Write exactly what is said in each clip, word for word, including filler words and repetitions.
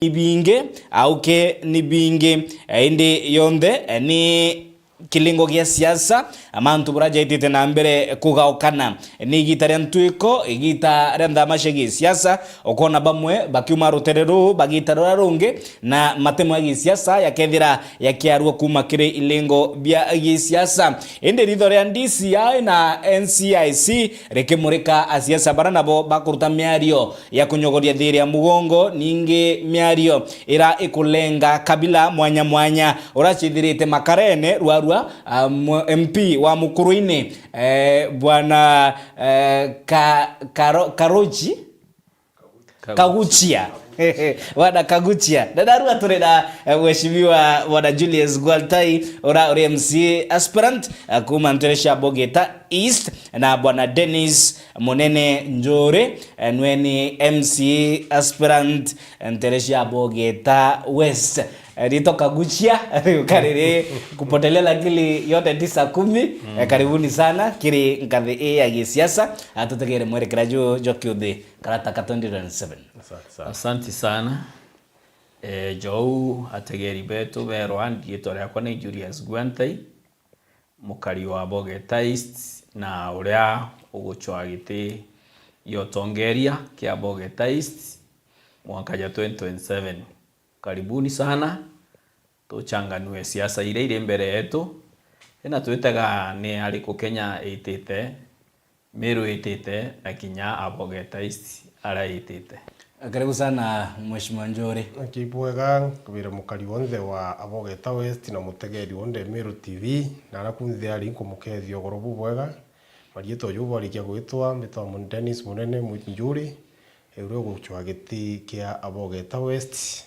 ibingi, auke ni bingi, eh, indi yonthe, eh, ni kilingo gia siasa, mantu bura jaitite na mbere kugaukana. Ni igita ria ntwiko, igita ria nthama cia gisiasa, ukona bamwe bakiuma rutere ruu bagita ruria rungi, na matemo ya gisiasa yakethira yakiarua kuuma kiri ilingo bia gisiasa. Indi ritho ria D C I na N C I C rikimurika asiasa bara nabo bakuruta miario ya kunyogoria thiiri ya mugongo, ningi miario ira ikulenga kabila mwanya mwanya, uracithirite makarene rwarua, ah, mu-, M P wa Mukuruini, eh, bwana, eh, Ka-, Karo-, Karochi? Kaguchia. Bwana Kaguchia. Na narua turi na, eh, mheshimiwa bwana Julius Gwantai, ura uri M C A aspirant, eh, kuma ntere cia Bogeta East, na bwana Dennis Munene Njuri, eh, nwe ni M C A aspirant, eh, ntere cia Bogeta West. Eh, rito Kaguchia, ukariri kupotelea lakini yote tisa kumi. Eh, karibuni sana kiri nkathi ii ya gisiasa. Atutegere mwerekera ju jwa kiuthi karata ka twenty twenty-seven. Asante sana. Asante sana. Eh, jou ategeri betu berwa, ndiitwa riakwa ni Julius Gwantai, mukari wa Bogeta East, na uria ugucwa giti gia utongeria kia Bogeta East mwanka ja twenty twenty-seven. Karibuni sana, tuchanganue siasa iria iri mbere yetu, na twitega ni ariku Kenya itite, Meru itite, na kinya Abogeta East aria itite. Karibu sana, Mheshimiwa Njuri. Ki bwega, nkubire mukari wonthe wa Abogeta West na mutegeri wonthe Meru T V, na ara kunthe ari nkumukethia ugoro bubwega. Mariitwa jau bwarikia gwitwa, mbitwa Mun-, Dennis Munene Mu-, Njuri, uria ugucwa giti kia Abogeta West,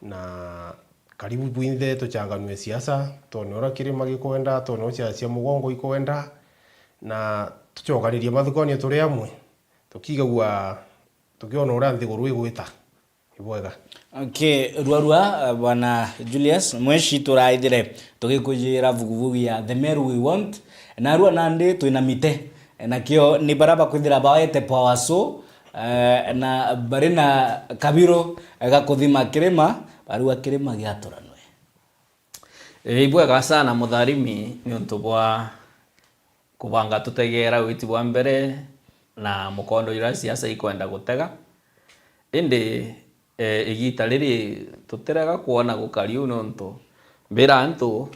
na karibu bwinthe tuchanganue siasa, twone uria kirima gikwenda, twone uria siasa cia mugongo ikwenda, na tucokanirie mathukania turi amwe, tukigagua, tukiona uria nthiguru igwita. Ni bwega. Okay, rua rua, eh, bwana Julius, mweshi turaithire tugikujira vuguvugu ya The Meru We Want, na rua nandi twina mite, eh, nakio ni bara bakwithira baete power so, eh, na bari na kabiro, eh, ga kuthima kirima, barua kirima giaturanwe. Ii, ibwega sana mutharimi niuntu bwa kubanga tutegeera witi bwa mbere na mukondo juria siasa ikwenda gutega. Indi, eh, igiita riri tutirega kwona gukari uu niuntu mbira antu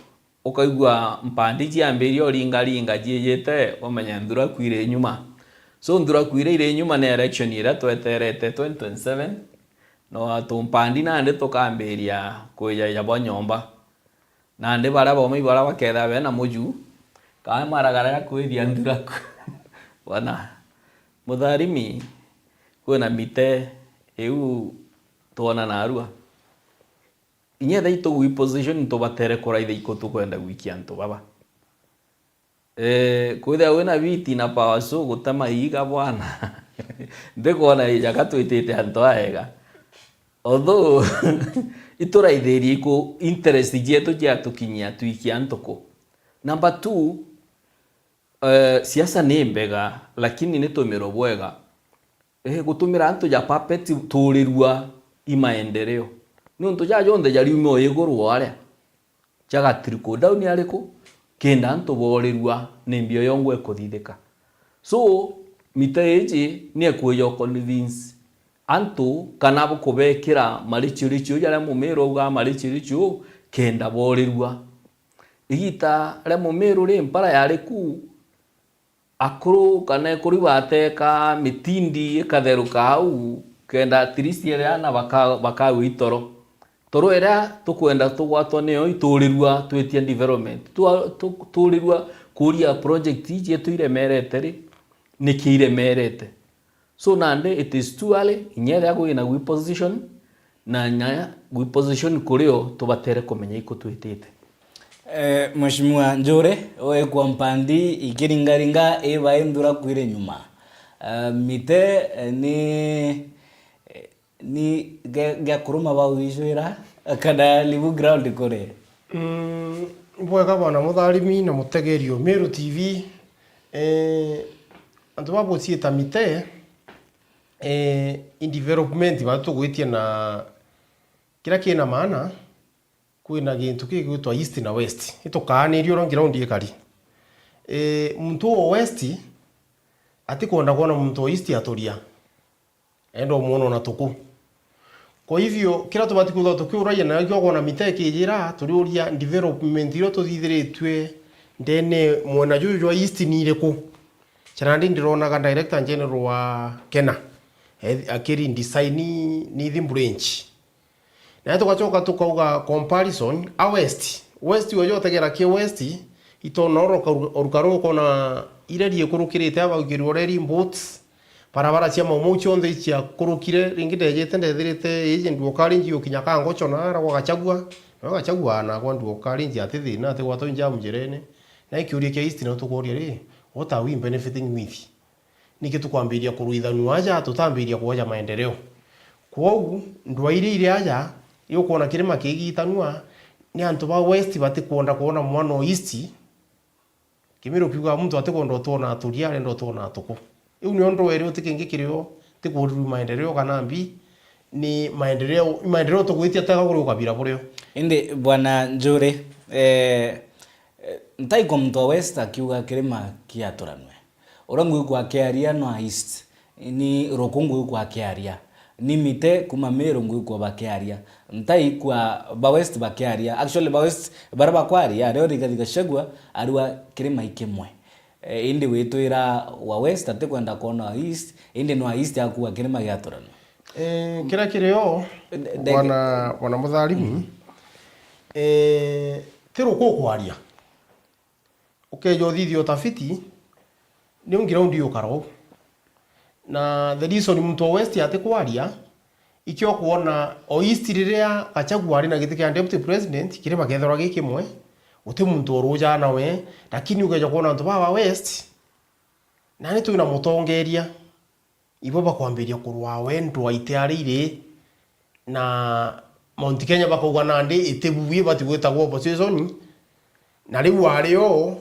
ukaigua mpandi ciambiria uringaringa ciijite, umenye nthuraku iri nyuma. So nthuraku iria iri nyuma ni election iria tweterete twenty twenty-seven, no tumpandi nandi tukambiria kwijaija bwa nyomba. Nandi baria baumai baria bakethira bena muju, kana maragara ya kwithia nthuraku. Bona, mutharimi, kwina mite iu twona narua. Inya ethira itugwi position tubatere kuraitha iku tukwenda gwikia antu baba. Eh, kwithira wina biti na power so gutema iiga bwana. Ndikwona ija ka twitite antu aega. Although, ituraithirie iku interest cietu ciatukinyia twikia antu ku. Number two, eh, siasa ni mbega, lakini ni tumiro bwega. Eh, gutumira antu ja puppet tuurirua i maendeleo. Niuntu ja jonthe jariuma o iguru o aria, jaga trickle down ariku, kenda antu boorirua ni mbio yongwa ikuthithika. So, mita iji ni ekwija convince antu kana bukubekira marichirichu jaria mumiru augaa marichirichu, kenda boorirua. Igita ria mumiru ri mpara yari ku, akuru kana ekuri bateka mitindi ikatheruka au, kenda at least ere ana baka-, bakagua itoro. Toro iria tukwenda tugwatwa niyo ituurirua twitia development. Tua-, tu-, tuurirua kuuria project iji cietu iremerete ri, niki iremerete? So nandi it is too early, inya ethira kwina gwi position, na nya gwi position kurio tubatere kumenya iku twitite. Eh, Mheshimiwa Njuri, wekwa mpandi ikiringaringa iba inthuraku iri nyuma. Eh, mite, eh, ni, eh, ni ge-, gia kuruma bau icwira, kana libu ground kuri? Mm, bwega bwana mutharimi na mutegeri o Meru T V, eh, antu babuciita mite, eh, in development batu tugwitie na Kiria kina maana, kwina gintu kigwitwa East na West. Itukaanirie uria ground ikari. Ii, muntu wa West atikwenda kwona muntu wa East aturia. Enda umwona ona tuku. Kwa hivyo, kiria tubati kwithirwa tukiuragia nayo kio kwona mita ikijira, turiuria development iria tuthithiritue ndene mwena juju jwa East ni iriku? Ca nandi ndironaga Director General wa kena, e-, akiri design ni thi branch. Na tugacoka tukauga comparison, a West. West uju utegera ki West, itona oro karu-, orukaro ukona iria riikurukirite aba ukirwa reri boats, barabara cia maumau cionthe iciakurukire, ringi ndejite ndethirite iji nduokarinji ukinya Kangocho naara gwa Gachagua, na Gachagua anagwa nduokarinji ati thina, ati gwatwa injamu njirene. Na ikiuria kia East na tukuria ri, what are we benefiting with? Niki tukwambiria kuruithanua aja, tutambiria kuoja maendeleo? Kwou, ndwaa iria iri aja, iukwona kirima kigitanua, ni antu ba West batikwenda kwona mwana o East. Kimiru kiugaga muntu atikwenda utwona aturia, arenda utwona atuku. Iu nio ndwaa iri uti kingi kirio, tikuuriru maendeleo kana mbi, ni maendeleo, maendeleo tugwitia tega kuri ukabira burio. Indi Bwana Njuri, eh, eh, ntaigua muntu wa West akiuga kirima kiaturanwe. Uria ngwigua akiaria no a East, ni ruku ngwigua akiaria. Ni mite kuma Meru ngwigua bakiaria. Ntaigua ba West bakiaria. Actually, ba West baria bakwaria, rio Rigathi Gachagua arua kirima i kimwe. Eh, indi witwira wa West atikwenda kwona wa East, indi no a East akuga kirima giaturanwe. Eh, kiria kirio, Nde-, ndege- bwana, bwana Mutharimi, eh, ti ruku ukwaria. Ukeeja uthithia utafiti, niu ground yukara uu. Na the reason muntu o West atikwaria, ikio kwona o East riria Gachagua ari na giti kia deputy president, kirima kethirwa gi kimwe, guti muntu urujaa nawe, lakini ukeeja kwona antu baba West, nani twina mutongeria. Ibo bakwambiria kurwaa we ndwaa ite aria iri, na Mount Kenya bakauga nandi itibu ibati gwitagwa opposition, na riu ari o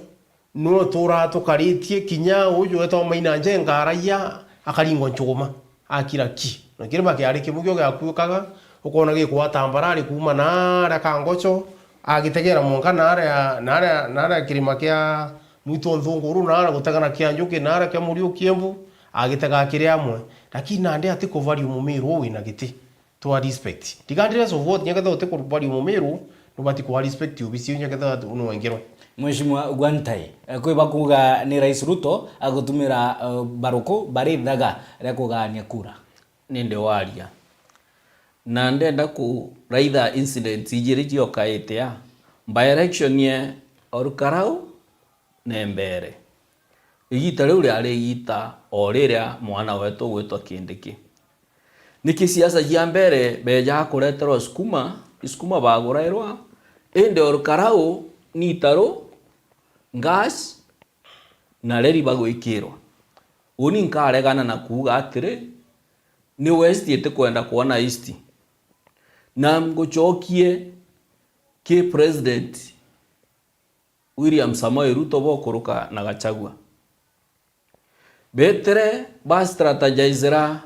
nwe uturaa tukaritie kinya uju wetagwa Maina Njenga araia akaringwa nchuguma, akira ki. Na kirima kiari kimwe kio giakuikaga, ukona gikwa tambarari kuuma naaria Kangocho, agitegera mwanka naaria, naaria, naaria kirima kia Mwito Nthunguru, naaria gutegana kia Njuki, naaria kia Muriu Kiembu, agitega kiri amwe, lakini nandi atikuvaria mumiru uu wina giti. Twa respect. Regardless of what, nyakethira utikubari mumiru, nubati kwa respect obisi iu nyakethira nwengerwe. Mheshimiwa Gwantai, eh, kwi bakuga ni Rais Ruto agutumira, eh, baruku bari thaga ria kugania kura. Nindi waria. Na ndenda kuraitha incidents ijiri ciokaite a. By-election ye Olkarau, na Embeere. Igiita riu riari igiita o riria mwana weetu ugwitwa Kindiki. Niki siasa cia Mbeere beejaga kureterwa sukuma, isukuma bagurairwa, indi Olkarau ni itaru, gas, na reri bagwikirwa. Uni nkaregana na kuuga atiri, ni West itikwenda kwona East. Na ngucokie ki President William Samoei Ruto bokuruka na Gachagua. Betire ba strategizera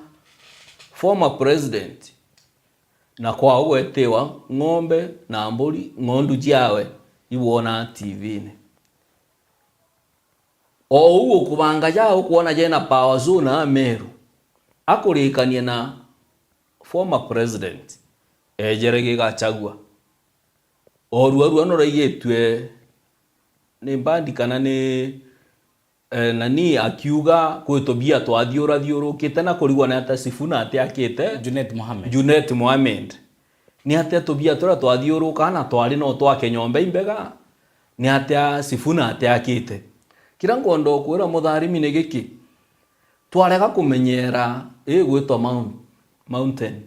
former president, na kwao gwetiwa ng'ombe na mburi, ng'ondu ciawe ibwonaa T V-ini. O uu ukubanga jaa ukwona jena power zone a Meru, akurikania na former president, ejere gi Gachagua. Orua rua nuraigitue ni mbandi kana ni, eh, nani akiuga kwi tubia twathiurathiurukite na kurigwa ni atia Sifuna atiakite Junet Mohamed. Junet Mohamed. Ni atia tubia turia twathiurukaa na twari no twake nyomba imbega? Ni atia Sifuna atiakite? Kiria nkwenda ukwira Mutharimi ni giki, twarega kumenyera ii gwitwa Mount, Mountain,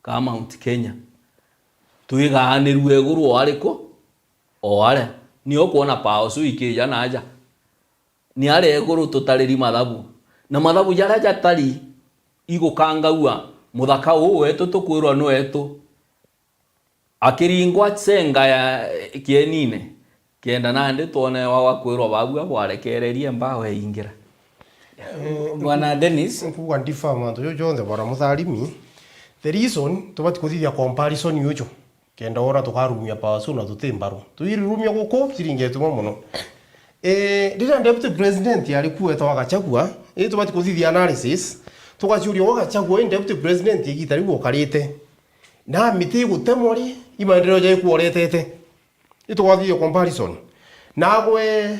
kaa Mount Kenya, twigaanirue iguru o ariku? O aria. Ni ukwona power zone ikija na aja. Ni aria iguru tutariri mathabu. Na mathabu jaria jatari igukangagua, muthaka uu wetu tukwirwa ni wetu. Akiringwa cenga ya kienine, kenda nandi twone wa gwa kwirwa babua bwarekererie mbawe ingira. Eh, Bwana Dennis. Nkuga ndifaa mantu jau jonthe, Bwana Mutharimi. The reason tubati kuthithia comparison yuju, kenda wona tukarumia Power Zoo na tuti mbaru. Twirumia guku, ciringi etumwa mono. Eh, riria deputy president ari kuetwa wa Gachagua, ii tubati kuthithia analysis, tugaciuria wa Gachagua, ii deputy president igita riu ukarite, na miti igutemwa ri, imaendeleo jai kuoretete? Ii tugathithia comparison. Nagwe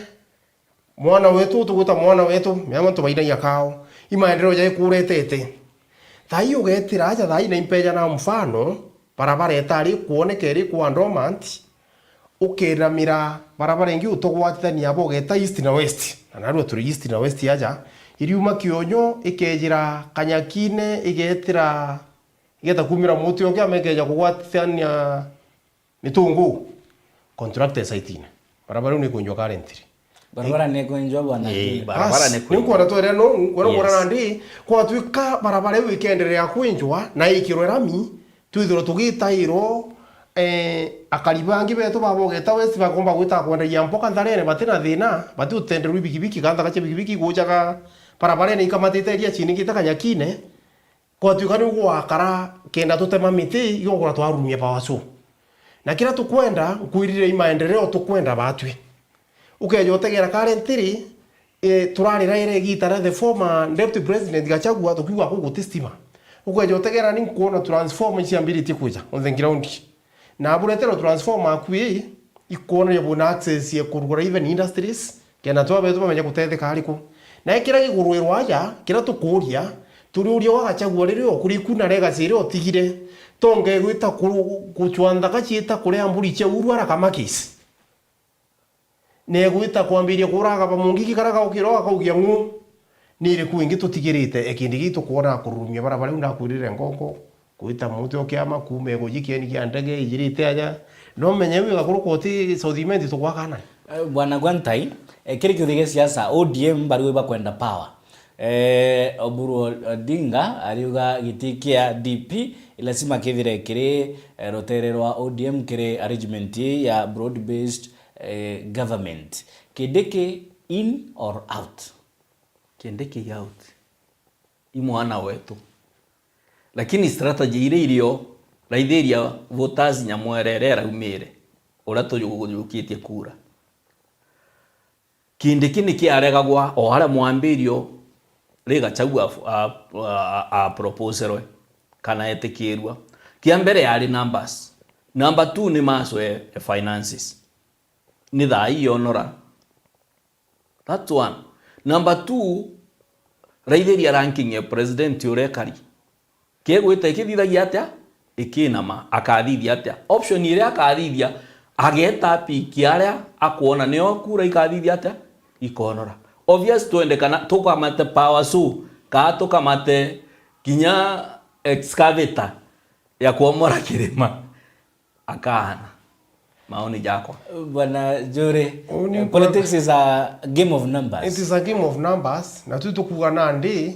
mwana wetu, tugwita mwana wetu, miango tubainagia kao, imaendeleo jai kuretete? Thaai ugetira aja thaai na impeja na mfano, barabara itari kuoneka iri kwa dormant, ukiramira barabara ingi utugwatithania abo ugeta east na west. Na narua turi east na west aja, iriuma Kionyo, ikejira Kanyakine, igetira, igeta kumira muti uki ama ikeja kugwatithania Mitungu, contractor site-ine. Barabara iu ni kwenjwa currently. Barabara ni kwenjwa bwana. Ii, barabara ni kwenjwa. Bas, ni nkwona twerea no, nkwona Yes. kwona nandi, kwatuika barabara iu ikenderea kwenjwa na ikirwe rami, twithirwe tugitairwo, eh, akari bangi betu babogeta West bakomba gwita kwenderia mboka ntharene, bati na thina, bati utenderwi bikibiki, kana ntaka cia bikibiki igujaga barabarene ikamatite iria ciiningite Kanyakine, Kwatuika niu gwakara kenda tutema miti, igongora twarumia Power Zoo. Na kiria tukwenda, nkwirire i maendeleo tukwenda batwi. Ukeja utegera currently, eh, turariraira igita ria the former deputy president Gachagua, tukiuga kuguti stima. Ukeja utegera ni nkwona transformer iciambiritie kwija on the ground. Na bureterwe transformer akui, ikwoneria bwina access ya kurugura even industries, kenda twa betu bamenya gutetheka ariku. Na kiria gigurwirwa aja, kiria tukuria, turiuria wa Gachagua riria ukuriku na legacy iria utigire, tonge gwita ku-, gucwa nthaka ciita kuria mburi cia uru ara kamakis. Negwita kwambiria kuraga ba Mungiki kara gaukira akaugia ng'u. Ni iriku ingi tutigirite? E kindi gii tukwona kururumia barabara iu ndakwirire ngongo, gwita muti o kiama kuuma iguji kieni kia ndege ijirite aja. No menye wi gakuru koti South Imenti tukwakana. Eh, Bwana Gwantai, eh, kiri kiuthi gia siasa, O D M bari bakwenda power. Eh, Oburu Odinga ariuga giti kia D P lazima kithire kiri, eh, rutere rwa O D M kiri arrangement ya broad based, eh, government. Kindiki in or out? Kindiki out. I mwana wetu. Lakini strategy iria irio, raithiria voters nyamwere iria iraumire, uria tujukitie kura. Kindiki ni kiaregagwa o aria mwambirio ri Gachagua a, a, a, a proposerwe kana etikirua. Kia mbere yari numbers. Number two ni maso e, e finances. Ni thaa ii yonora. That's one. Number two, raithiria ranking ya president uria ekari. Kegwita ikithithagia atia? Ikinama. Akathithia atia? Option iria akathithia, ageta piki aria akwona nio kura ikathithia atia? Ikonora. Obvious twende kana tukamate power saw, kaa tukamate kinya excavator ya kwomora kirima. Akaana. Maoni jakwa. Bwana Njuri, Uni eh, politics is a game of numbers. It is a game of numbers, na tu tukuga nandi,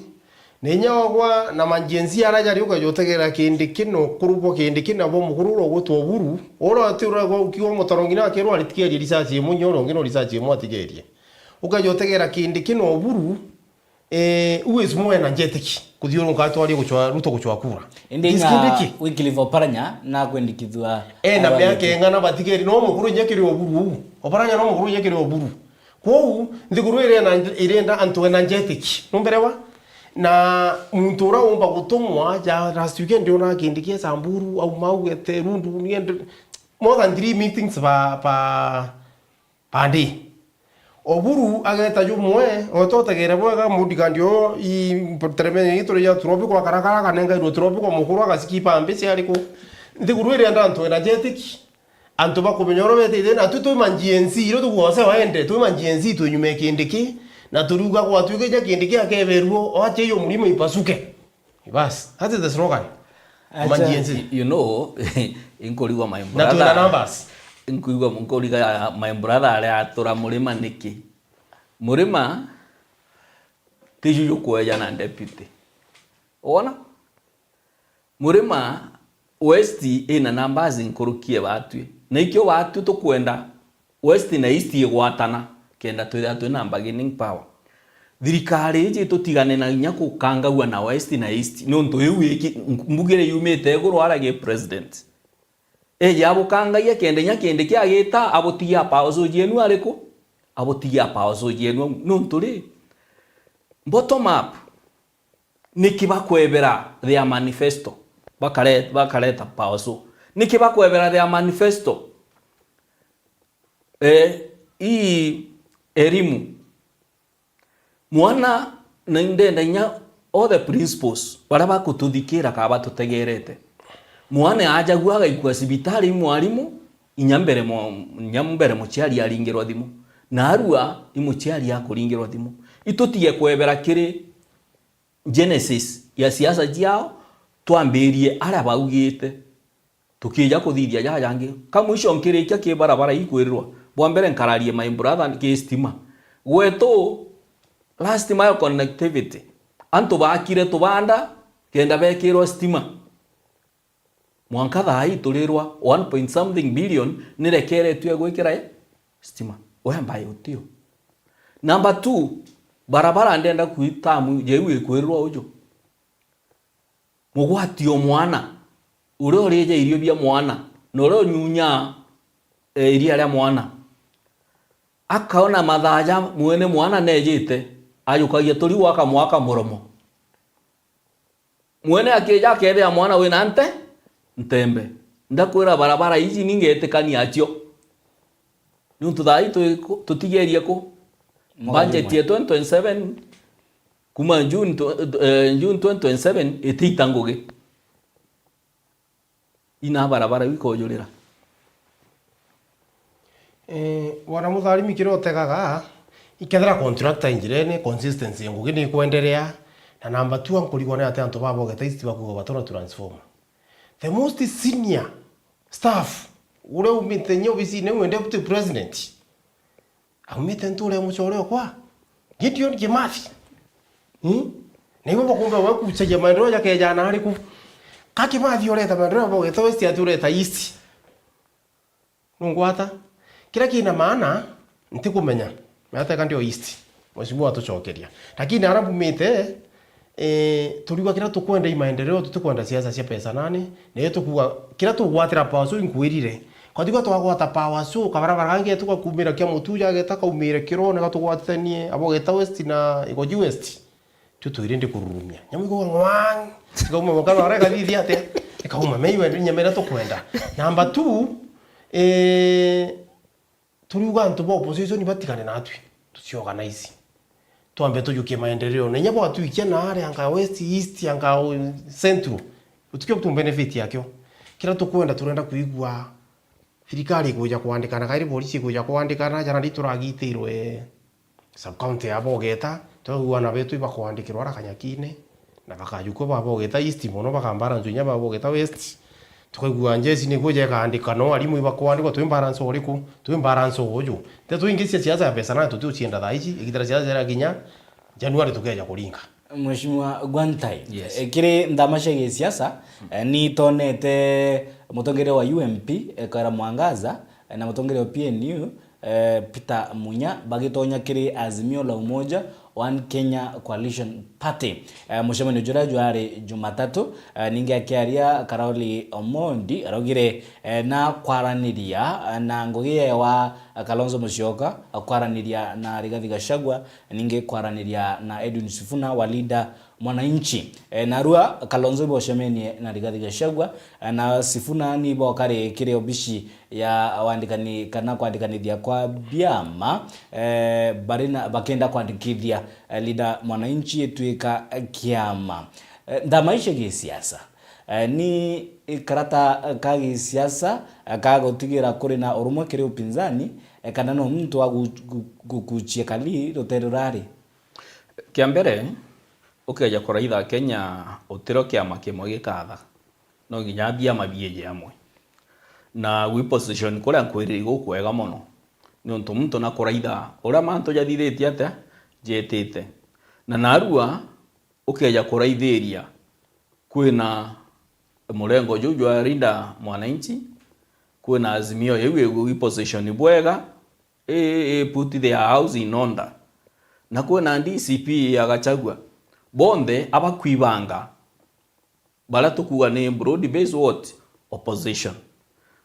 ni inya ogwa na majenzi ara jari ukeja utegera Kindiki no kurubwa Kindiki na bo mukuru uro gwitwa Oburu, ura ati ura gwa ukiwa mutaro ngina akirwa aritigerie research imwe, nya ura ungi no research imwe atigerie. Ukeja utegera Kindiki na Oburu, Eh, who is more energetic kuthiurunka atwarie gucwa, Ruto gucwa kura? Indi It is nya Kindiki. Wycliffe Oparanya nakwendikithua. Eh, na arwarite. Miaka ing'ana batigeri, no mukuru inya kiri Oburu uu. Oparanya no mukuru inya kiri Oburu. Kwou, nthiguru iria na, irenda antu energetic. Numberewa? Na muntu uria umba gutumwa, ja last weekend ndiona Kindiki e Samburu, au mau, ete Rundu, niende, more than three meetings ba, ba, Bandi. Oburu ageta jumwe, ototegere bwega, mudiga ndio i teremenya itu ya tropical akarakara kanengairwo tropical mukuru agasikipa mbi ciari ku. Nthiguru iri andu antu energetic, antu bakumenya oro betite, na tu twi ma Gen Z, iro tugwose waende, twi ma Gen Z twi nyuma ya Kindiki, na turiuga gwatuike ja Kindiki akeberwo, oache iyo murima ipasuke. Bas, that is the slogan. Acha. Ama Gen Z. You know, inkurigwa my Na twina brother. Numbers. Inkurigwa, inkurigwa my brother aria atura murima niki? Murima tiju jukweja na deputy. Wona? Murima West ina numbers nkurukie batwi. Na ikio batwi tukwenda West na East igwatana, kenda twithira twina bargaining power. Thirikari iji itutigane na inya kukangagua na West na East, niuntu iu iki-, mbugire yumite iguru ara gi president. Eje abukangagia kenda inya kindi kiagita, abutigia power source yenu ariku? Abutigia power source yenu au. Niuntu ri, bottom up, niki bakwebera their manifesto? Bakare-, bakareta power source. Niki bakwebera their manifesto? Eh, ii elimu. Mwana, na indenda inya all the principals, baria bakututhikira kana batutegerete. Mwana ajagua agaikua cibitari i mwarimu, inya mbere mo-, inya mbere muciari aringirwa thimu. Narua i muciari akuringirwa thimu. Itutige kwebera kiri genesis ya siasa ciao, twambirie aria baugite. Tukija kuthithia jaja jangi. Ka mwisho nkirikia ki barabara ikwirirwa. Bwa mbere nkararie my brother ki stima. Gwetu, last mile connectivity. Antu baakire tubanda, kenda bekirwa stima. Mwanka thaa ii turirwa one point something billion nirekeretue gwikira i stima. Wemba utio. Number two, barabara ndenda kwitamu jeu ikwirirwa uju. Mugwati o mwana, uria urija irio bia mwana, na uria unyunyaa, eh, iria ria mwana, akaona mathaa ja mwene mwana nejite, ajukagia turigu akamwaka muromo. Mwene akija akethira mwana wina nte-, ntembe. Ndakwira barabara iji ningetikania acio. Niuntu thaa ii twi ku-, tutigerie ku? Mwaka budget jumwe ya twenty twenty-seven, kuma June tw-, eh, June twenty twenty-seven, itiita ngugi. Ina barabara iu ikojurira. Eh, bwana Mutharimi, kiria utegaga, ikethira contractor injirene, consistency ya ngugi ni ikwenderea, na namba two, ankurigwa ni ati antu baba bageta East bakuga batona transformer. The most senior staff, uria umite nya obisine iu, deputy president, aumite nture ya mucore okwa, Gideon Kimathi. Hmm? Na ibo bakumbe we kuchagia maendeleo jakejana ariku? Ka Kimathi ureta maendeleo, bageta West ati ureta East. Nungwata? Kiria kina maana, ntikumenya. Miateka ndio East. Mheshimiwa atucokeria. Lakini ara mbumite, eh, turiuga kiria tukwenda i maendeleo, tutikwenda siasa cia pesa nani, na iyo tukuuga kiria tugwatira power show inkwirire. Kwathiuga twagwata power show, kabarabara gangi tugakumira kia mutu jageta kaumire kirone gatugwatithanie, abo geta West na Igoji West. Tio twiri ndi kururumia. Nyamu iko ng'wang. Ikauma mukana ore kathithia atia? Ikauma mei wende nyamera tukwenda. Number two, eh, turiuga antu ba opposition batigane natwi. Tuciorganize. Twambe tujukie maendeleo. Na inya bwatwikia na aria anga West, East, anga Central. Utukio tu benefit yakio. Kira tukwenda turenda kuigua thirikari ikwija kwandikana, kairi polisi ikwija kwandikana, jana ndi turagitirwe sub county ya Bogeta, twegua na betu ibakwandikirwa ara Kanyakine, na bakajukua ba Bogeta East mono, bakambaransu inya ba Bogeta West. Tukaigua njeci niguo jekaandikana, o arimu ibakwandikwa, twi mbaransu uriku? Twi mbaransu uju. Nteto ingi cia siasa ya pesa na tutiucienda thaa ici, igitira siasa irakinya, Januari tukeja kuringa. Mheshimiwa Gwantai, yes, eh, kiri nthama cia gisiasa, eh, ni tonete mutongeria wa U M P, eh, Kawira Mwangaza, eh, na mutongeria wa P N U, eh, Peter Munya, bagitonya kiri Azimio la Umoja One Kenya Coalition Party. Eh, mucemanio juria jwari Jumatatu, eh, ningi akiaria Karoli Omondi araugire, eh, na kwaraniria, eh, na ngugi yewa, eh, Kalonzo Musyoka, eh, kwaraniria na Rigathi Gachagua, ningi kwaraniria na Edwin Sifuna wa Linda Mwananchi. E, narua Kalonzo ibocemenie na Rigathi Gachagua, e, na Sifuna ni bokari kiri obici ya wandikani kana kwandikanithia kwa biama, e, bari na, bakenda kwandikithia, e, Linda Mwananchi itwika kiama. E, nthama ici gisiasa, e, ni karata ka gisiasa, e, ka gutigira kuri na urumwe kiri upinzani, e, kana no muntu wa gu-, gu-, gukuchia kali rutere rurari? Kia mbere, ukeja kuraitha Kenya utirio kiama kimwe gikatha. No nginya biama biije amwe. Na gwi position kuria nkwiriri gukwega mono. Niuntu muntu na kuraitha uria mantu jathithitie atia, jetite. Na narua, ukeja kuraithiria kwina murengo juu jwa Linda Mwananchi, kwina Azimio iu wi position bwega, i, i put their house in order. na kwina D C P ya Gachagua, bonthe abakwibanga baria tukuuga ni broad based what? Opposition.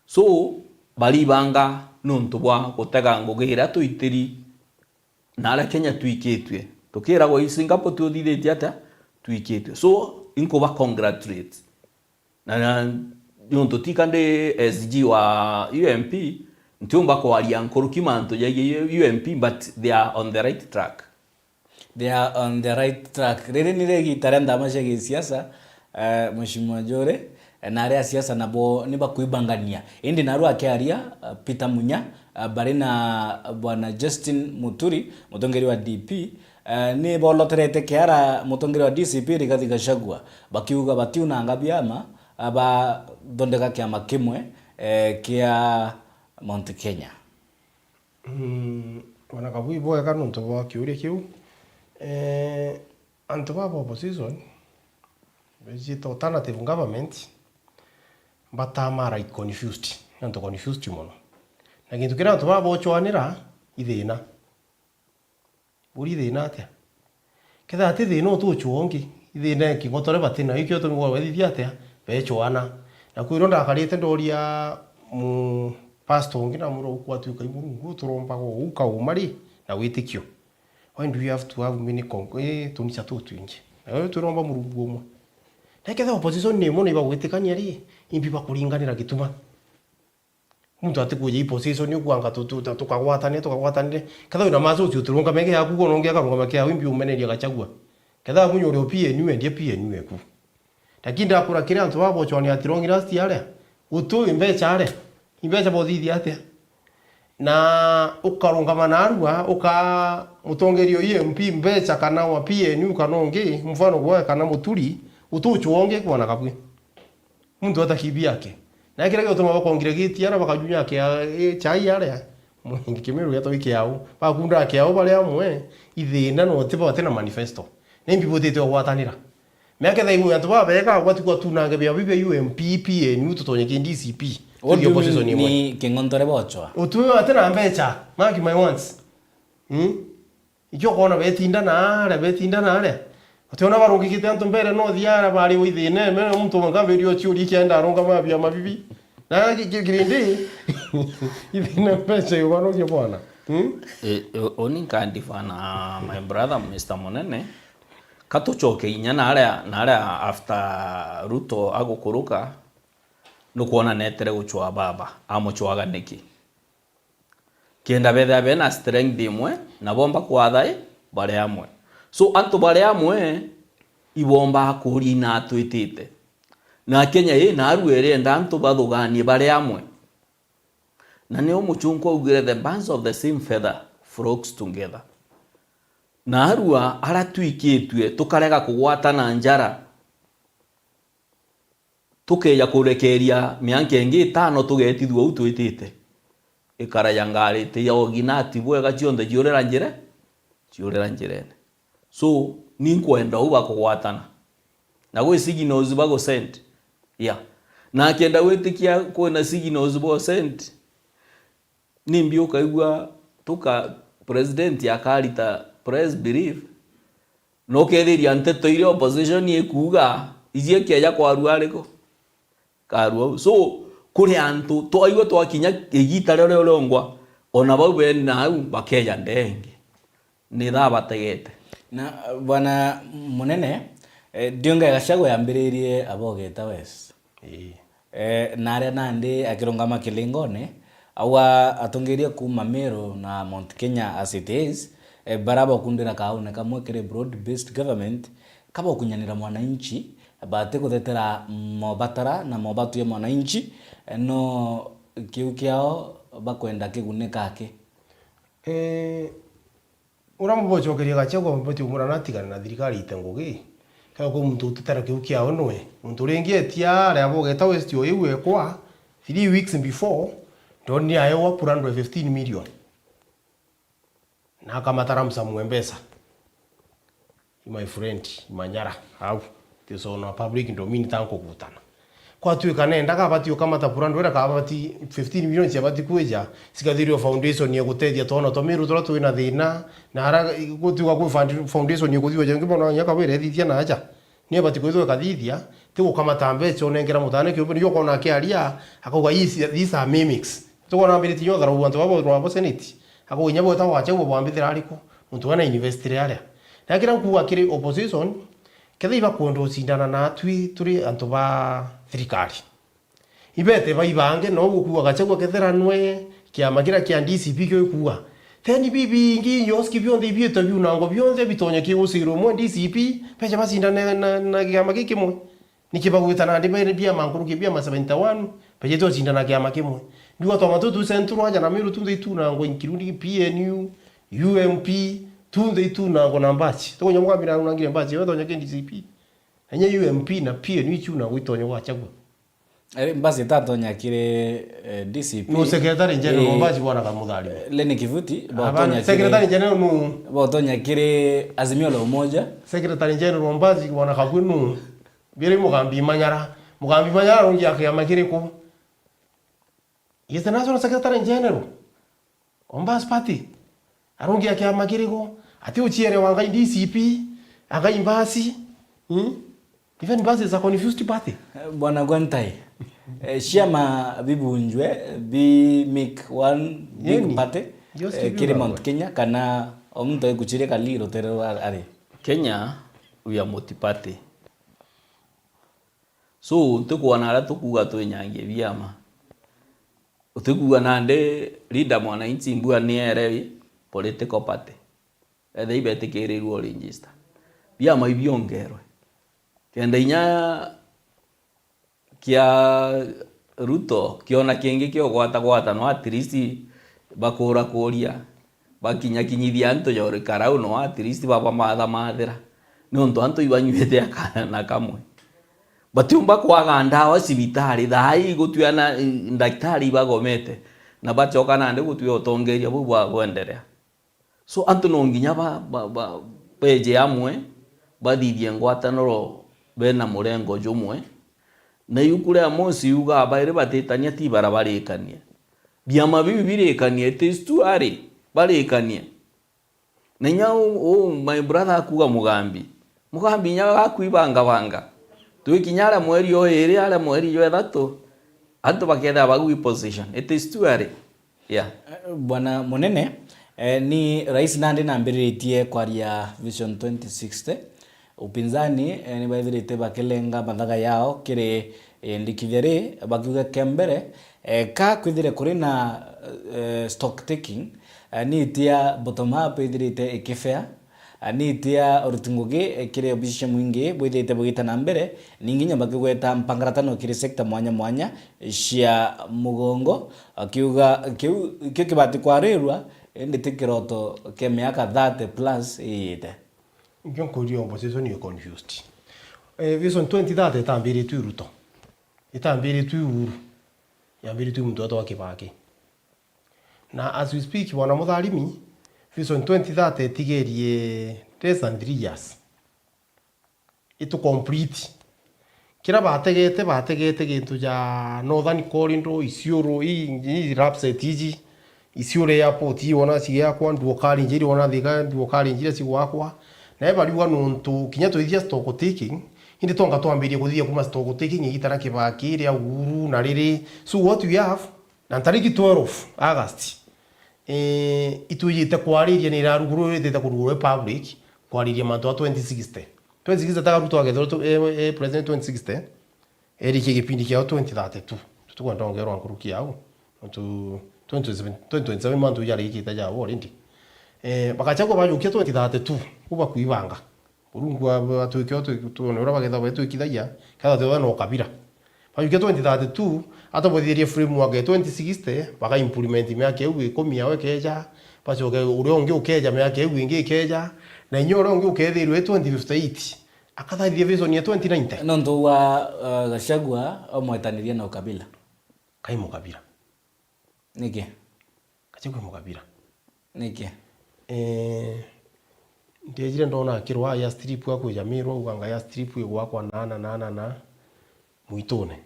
So, baribanga nontu bwa gutega ngugi iria twitiri na aria Kenya twikitue. Tukiragwa i Singapore tuthithitie atia? Twikitue. So, inkuba congratulate. Na, na nontu tika ndi S G wa U M P, ntiumba kwaria nkuruki mantu jaigie U M P, but they are on the right track. They are on the right track. Riri ni ri igita ria nthama cia gisiasa, eh, Mheshimiwa Njuri, eh, na aria a siasa nabo ni bakwibangania. Indi naru akiaria, eh, Peter Munya, eh, bari na Bwana Justin Muturi, mutongeria wa D P, eh, ni boloterete kiara mutongeria wa D C P Rigathi Gachagua, bakiuga batiunanga biama, eh, bathondeka kiama kimwe, eh, kia Mount Kenya. Mm, Bwana Kabui, bwega nontu bwa kiuria kiu. Eh, antu ba opposition, bejite alternative government, batamara i confused, antu confused mono. Na gintu kiria antu baba bochwanira, i thina. Buri thina atia? Kethira ti thina utuchwa ungi, i thina kingotore bati nayo, ikio tumi kwa bethithia atia? Bechwana. Na kwiro ndakarite ndoria mu pastor ungi na mura ukwa tuika i Murungu, turombaga uu kauma ri na witikio. Why do you have to have many con-, eh, tunicha tutwingi? Na wewe turomba Murungu umwe. Na kethira opposition ni imwe na ibagwitikania ri, imbi bakuringanira gituma? Muntu atikuja i position yo kwanga tu-, tu-, tu-, tukagwatanire, tukagwatanire. Ketha wina masosi uturungameke yaku, kwona ungi akarungama kiawe, imbi umeneria Gachagua. Ketha munyuri o P N U, endie P N U eku. Lakini ndakura kiri antu baba bochwani ati wrong last year aria. Utui mbecha aria. Imbecha bothithia atia? Na ukarungama narua, uka mutongeria o E M P mbecha kana wa P N U kana ungi, mfano gwe kana Muturi, utuchwa ungi kwana kabwi. Muntu atakibi yake. Na kira giotuma bakongire giti ara bakajunya kia, e, chai aria. Mwingi Kimiru giatwa kiao. Bakunda kiao bari amwe, ithina no tiba bati na manifesto. Na imbi butite ogwatanira. Miaka thaa imwe antu babega, gwati gwatunange bia bibia U M P, P N U, tutonye ki D C P. What do you mean ni kingontore bochwa? Utuwe ati na mbecha. Mark my words. Hmm? Ikio ukoona betinda naare, betinda naare. Utiona barungikite antu mbere no thiara bari withine, me muntu mwanka video chiuri kienda arungama bia mabibi. Na ki-, ki-, kirindi, ithine mbecha iubanogia bwana. Hmm? E, e, uni nkandifa na my brother, Mister Munene. Katuchoke inya naria, naria after Ruto agukuruka, nukwona netere guchwa baba, amuchwaga niki? Kenda bethira bena strength imwe, na bomba kwatha i bari amwe. So, antu bari amwe, ibomba kuria ina twitite. Na Kenya ii naru irienda antu bathuganie bari amwe. Na nio muchunku augire, "The birds of the same feather flocks together." Narua ara twikitue tukarega kugwatana njara, tukeja kurekeria mianka ingi itano tugetithua u twitite. Ikara ya ngari, ti ya ogina, ti bwega, cionthe ciurira njire, ciurira njirene. So, ni nkwenda u bakugwatana. Na gwi signals bagusend. Yeah. Na akenda gwitikia kwina signals bagusend, nimbi ukaigua tuka president akarita press brief, na ukethiria nteto iria opposition ikuuga, iji ikieja kwarua ariku? Karua u. So, kuri antu twaigua twakinya igita riria riongwa, ona bau bena au bakeja ndenge. Ni thaa bategete. Na, Bwana Munene, eh, Rigathi Gachagua yambiririe abogeta West. Ii. Eh, na aria nandi akirungama kilingone, auga atongeria kuuma Meru na Mount Kenya as it is, eh, bara bokundira kaune kamwe kiri broad based government, kabokunyanira mwananchi, bati guthetera mobatara na mobatu ya mwananchi, eh, no kiu kiao bakwenda kigunike aki. Eh, Uria mubocokeria Gachagua mubati umura natigane na thirikari ite ngugi. Kethira kwi muntu utetera kiu kiao nwe. Muntu ringi etia aria bogeta West o iu ekwa, three weeks before, ndonire aewa kura ndwe fifteen million. Na akamatara msamue mbeca. My friend, Manyara, au. This on a public domain tankugutana. Kwatuika nenda kabati ukamata pura ndwira kabati fifteen million ciabati kwija, cikathirwa foundation ya gutethia twana twa Meru turia twina thina, na ara gutuika kwi fund-, foundation ya kuthithua jangi bona nya kabwire thithia na aja. Ni abati kwithwa kathithia, ti gukamata mbeca unengera mutane kiumbe, niyo ukona akiaria, akauga, "These, these are mimics." Tukona mbiriti nyo tharau antu babo rwabo senate, akauga, "Inya bweta wacha bwambithira ariku, muntu wena university aria." Na kira nkuga kiri opposition, Kethira ibakwenda ucindana natwi turi antu ba thirikari, ibete baibange, no gukuuga Gachagua kethira nwe kiama kiria kia D C P kio ikuuga, then bibingi nyoski bionthe ibiitwe biunango bionthe bitonye kiguciro umwe D C P, beje bacindane na, na kiama giki kimwe. Niki bagwita nandi bene biama nkuruki biama seventy one, bejete ucindana kiama kimwe. Ndiuga twama tutu Central aja na Meru tunthe itunango including P N U, U M P, tunthe itunango na mbachi. Tukunya mugambi na unangire mbachi, we tonya ki D C P. Enya U M P na P N U ichuna gwitonya gwachagua. Ari, mbasi itatonya kiri, eh, D C P. Nu Secretary General, eh, mbasi bwana Kamuthari. Eh, Lenny Kivuti, botonya kiri, Secretary General nu. Botonya kiri Azimio la Umoja. Secretary General mbasi bwana Kabwe nu. Biri Mugambi Manyara. Mugambi Manyara rungi akiama kiriku? He is the National Secretary General. Ombas Party. Arungi a kiama kiriku? Ati uchiere wa ngai D C P, a ngai mbasi. Hmm? Even mbasi is a confused party. Bwana Gwantai, eh, ciama bibunjwe, bi make one big party, eh, kiri Mount Kenya, kana o muntu aikuchiria kali rutere rwa ari? Kenya, we are multi party. So, ntikwona aria tukuuga twinyangie biama. Utikuuga nandi leader mwananchi mbua ni ere political party. Ethira ibetikirirwe register. Biama ibiongerwe. Kenda inya kia Ruto kiona kingi kiogwata gwata, no at least bakura kuria, bakinya kinyithia antu jori karau, no at least baba matha mathira. Niuntu antu ibanyuite akana na kamwe. Batiumba kwaga ndawa cibitari, thaa ii gutwia na, eh, ndagitari ibagomete, na bachoka nandi gutwia utongeria buu bwa gwenderea. So, antu no nginya ba, ba, ba, beje amwe, bathithie ngwataniro bena murengo jumwe. Na iuku ria Mosi yugaa bairi batitania ti bara barikanie. Biama biu birikanie, it is too early, barikanie. Na inya u, u, my brother akuuga Mugambi. Mugambi inya gakwibangabanga. Twikinya aria mweri o iri, aria mweri jwa ithatu, antu bakethira bagwi position. It is too early. Yeah. Eh, Bwana Munene, eh, ni rais nandi nambiritie kwaria Vision twenty sixty. Upinzani, eh, ni baithirite bakilenga mathaga yao kiri, eh, ndikithia ri, bakiuga kia mbere, eh, ka kwithire kuri na, eh, stock taking, eh, ni itia bottom up ithirite ikifea, eh, ni itia uruti ngugi, eh, kiri obici cia mwingi bwithirite bugita na mbere, ningi inya bakigweta mpangaratano kiri sector mwanya mwanya cia mugongo, akiuga kiu kio kibati kwarirwa, indi ti kiroto kia miaka thirty plus iyite. Nkio nkuria opposition ni confused. Eh, Vision twenty thirty itambiritwe i Ruto. Itambiritwe i Uhuru. Yambiritwe i muntu wetagwa Kibaki. Na as we speak, bwana Mutharimi, Vision twenty thirty itigerie less than three years. Itu complete. Kira bategete, bategete gintu ja Northern Corridor, Isiolo, ii, ii lapset iji, Isiolo Airport, ii wona cigiakwa, Nduo Karinji, iri wona Thika, Nduo Karinji iria cigwakwa. Nae bariuga nontu kinya twithia stock taking, indi twonka twambirie kuthithia kuma stock taking igita ria Kibaki, ria Uhuru, na riri. So what we have, na ntariki twelve August, eh, itwijite kwariria ni irarugururwa, itite kurugurwa public, kwariria mantu a twenty sixty. Twenty sixty ta Ruto agethirwa tu, eh, eh, president twenty sixty, erikie gipindi kiao twenty thirty-two. Tutikwenda ongerwa nkuruki yao. Nontu twenty twenty-seven, twenty twenty-seven mantu jarikite jao already. Eh, bakachagua bajukia twenty thirty-two, kuba kuibanga. Murungu a-, atwike o twi-, tuone uria bagetha betwikithagia, ketha twethwa na ukabira. Bajukia twenty thirty-two, atobothirie framework ya twenty sixty, baka implement miaka iu ikumi yao ikeja, bacoke uria ungi ukeja miaka iu ingi ikeja, na inya uria ungi ukethirwe twenty fifty-eight, akathaithia vision ya twenty ninety. Nontu wa, uh, Gachagua omwetanirie na ukabila. Kai mukabira. Niki? Gachagua mukabira. Niki? Eh, ndiejire ndona akirwa ya strip akwija Meru, auga nga ya strip igwakwa na, na, na, na, na, mwitune.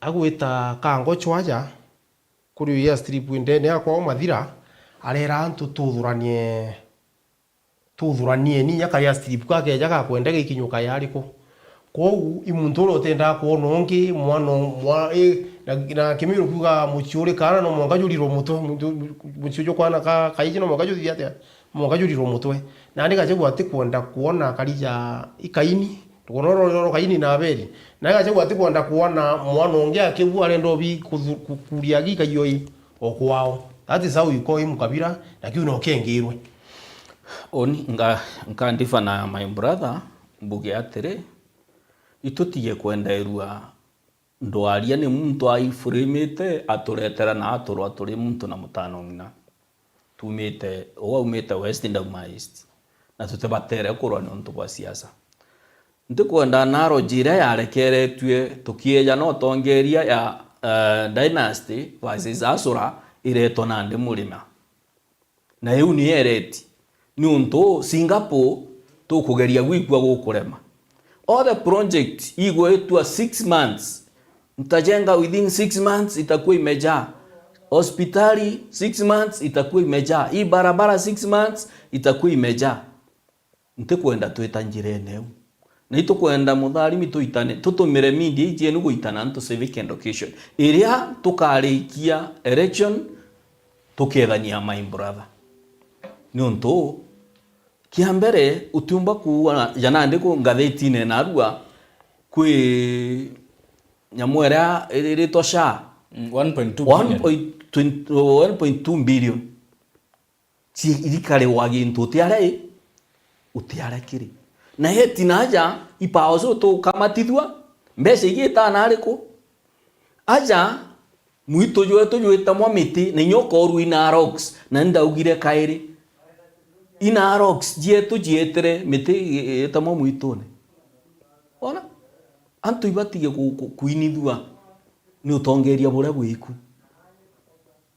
Agwita kangocho aja kuri uyu airstrip ndene ya kwao Mathira, arera antu tuthuranie, tuthuranie ni inya ka airstrip gakeja gakwenda gikinyuka yariku. Kwou i muntu uria utendaga kwona ungi mwana mwa, i, na, na Kimiru kuuga mucii uri kaana no mwanka jurirwe mutwe, muntu, mucii uju kwana ka, kaiji no mwanka juthithia atia? Mwanka jurirwe mutwe. Nandi gachagua atikwenda kwona akari ja ikaini, rugono roro roro kaini na Abeli. Na gachagua atikwenda kwona mwana ungi akigua arenda obi kuthu-, ku-, kuria gikaio i o kwao. That is how you call him kabira, na kiu no kengirwe. Oni nga, nka ndifa na my brother, mbuge atiri, itutige kwenderua ndwaria ni muntu aiframite aturetera na aturwa turi muntu na mutano ng'ina. Tumite, uu aumite West ndauma East. Na tutibatere kurwa niuntu bwa siasa. Ntikwenda analogy iria yarekeretue tukieja na utongeria ya, eh, Dynasty versus Asura iretwa nandi Murima. Na iu ni ereti. Niuntu Singapore tukugeria gwikua gukurema. All the project igwitwa six months. Mtajenga within six months itakuwa imejaa. Hospitali six months itakuwa imejaa. Hii barabara six months itakuwa imejaa. Ntikwenda twita njirene iu. Na itukwenda mutharimi tuitane, tutumire media iji yenu guitana antu civic education. Iria tukarikia election, tukethania my brother. Niuntu, kia mbere, utiumba kuua ja nandi ku ngathetine narua kwi nyamu iria iritwa SHA. Mm, one point two billion. One point two, one point two billion. Ci-, irikarigwa gintu uti aria i, uti aria kiri. Na yeti na aja, ipao cio tukamatithua, mbeca igitana ariku? Aja, mwitu jwetu jwitamwa miti, na inya ukorua ina rocks, na ndaugire kairi. Ina rocks jietu jietire miti i-, itamwa mwitune. Wona? Antu ibatige ku-, ku-, kuinithua ni utongeria buria bwiku.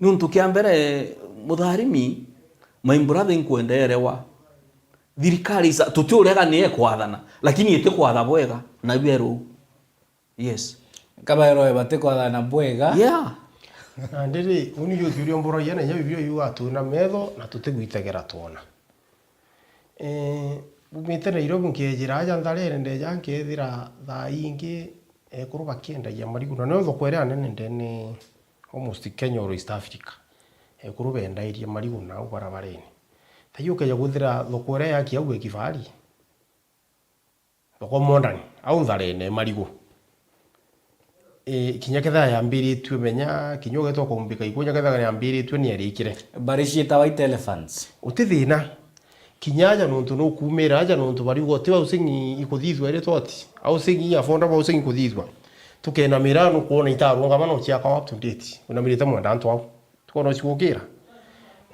Niuntu kia mbere, mutharimi, my brother, inkwenda erewa. Thirikari isa-, tutiurega ni ekwathana, lakini itikwatha bwega, na bieru. Yes. Kabaeroe batikwathana bwega. Yeah. Nandi ri, uni ju uthiuria mburagia, na inya Bibilia yuga, "Twina metho na tutigwitegera twona." Eh, mbumite Nairobi nkejira aja ntharene, ndeja nkethira thaa ingi ekuru bakiendagia marigu, na nio thoko iria nene ndene almost Kenya or East Africa. Ekuru bendairie marigu nau barabarene. Taiyo ukeja kwithira thoko iria yaki au e Kibari. Thoko modern, au ntharene marigu. Eh, kinya kethira yambiritue menya, kinya ugetwa kumbika ikua, kinya kethira yambiritue ni yarikire. Bari ciita white elephants. Uti thina. Kinya aja nontu nukumira aja nontu bariuga uti housing ikuthithua iri toti. Housing, affordable housing ikuthithua. Tukenamira nukwona itarungama no ciakwa up to date. Unamirite mwenda antu au. Tukoona cigukira.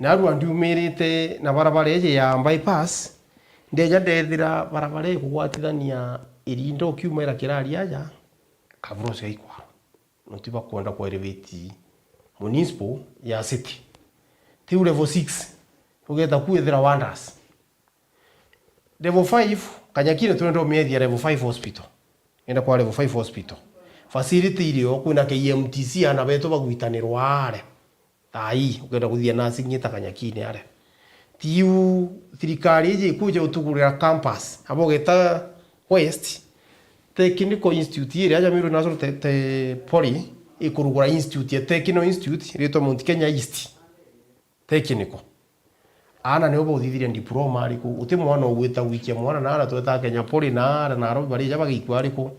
Narua ndiumirite na barabara iji ya bypass, ndeja ndethira barabara ikugwatithania Irinda ukiuma ira kirari aja, Kabros ya ikwaro. Nontu ibakwenda ku elevate municipal ya city. Tiu level six, ugeta ku ithira wonders. Level five, Kanyakine turenda umiethia level five hospital. Enda kwa level five hospital. Facility irio, kwina K M T C, ana betu bagwitanirwa are. Thaa ii, ukenda kuthithia nursing ita Kanyakine are. Tiu thirikari iji ikuja utugurira campus, abo geta West, Technical Institute iria aja Meru National te, te Poly, ikurugura institute ya Technical Institute, iritwa Mount Kenya East. Technical. Aana nio bauthithirie diploma ariku? Uti mwana ugwita gwikia mwana na ara tweta Kenya Poly na ara Nairobi barija bagikua ariku?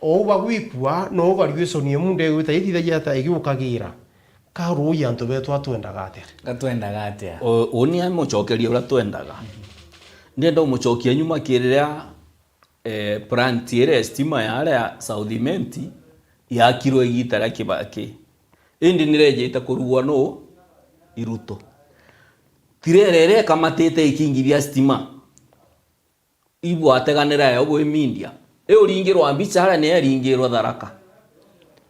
Ou bagwikua, no graduation imu ndegwita ithithagia ata igiukagira? Ka ruuji antu betu atwendaga atia? Gatwendaga atia? O, uni amucokeria uria twendaga. Ndienda umucokia nyuma kiriria, eh, plant iria ya stima ya aria South Imenti yakirwe igita ria Kibaki. Indi nirejite kurugwa nuu? I Ruto. Tirere iria ikamatite ikingithia stima. Ibwateganira yo bwi media. Iuringirwa mbica aria ni eringirwe Tharaka.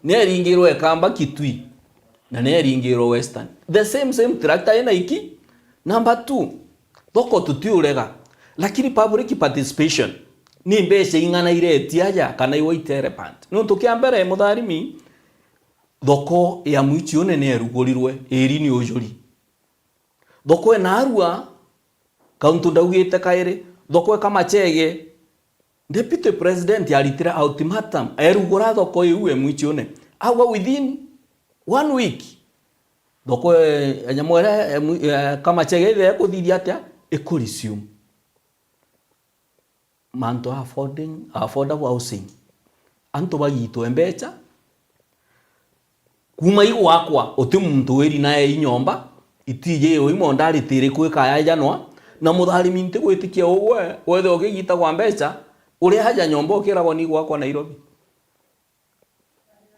Ni eringirwe Ikamba Kitui. Na ni eringirwe Western. The same, same tractor ina iki. Number two, thoko tutiurega. Lakini public participation ni mbeca ing'ana iretie aja kana iwa iterepant. Nontu kia mbere, Mutharimi, Thoko ya Mwichiune ni erugurirwe, iri ni ujuri. Thoko e Narua, kauntu ndaugite kairi, thoko e Kamachege, Deputy President aritire ultimatum, erugura thoko iu e Mwichiune. Auga within one week, thoko e, e nyamu iria e Mwi-, e Kamachege ithe ekuthithia atia? Iku resume. Mantu a affording, affordable housing. Antu bagitwe mbecha, kuma igwakwa, uti muntu wiri nae i nyomba, itiji ui mondarity iriku ikayajanwa, na mutharimi ntigwitikia ugwe, wethe ukigitagwa mbecha, uri aja nyomba ukiragwa ni igwakwa Nairobi.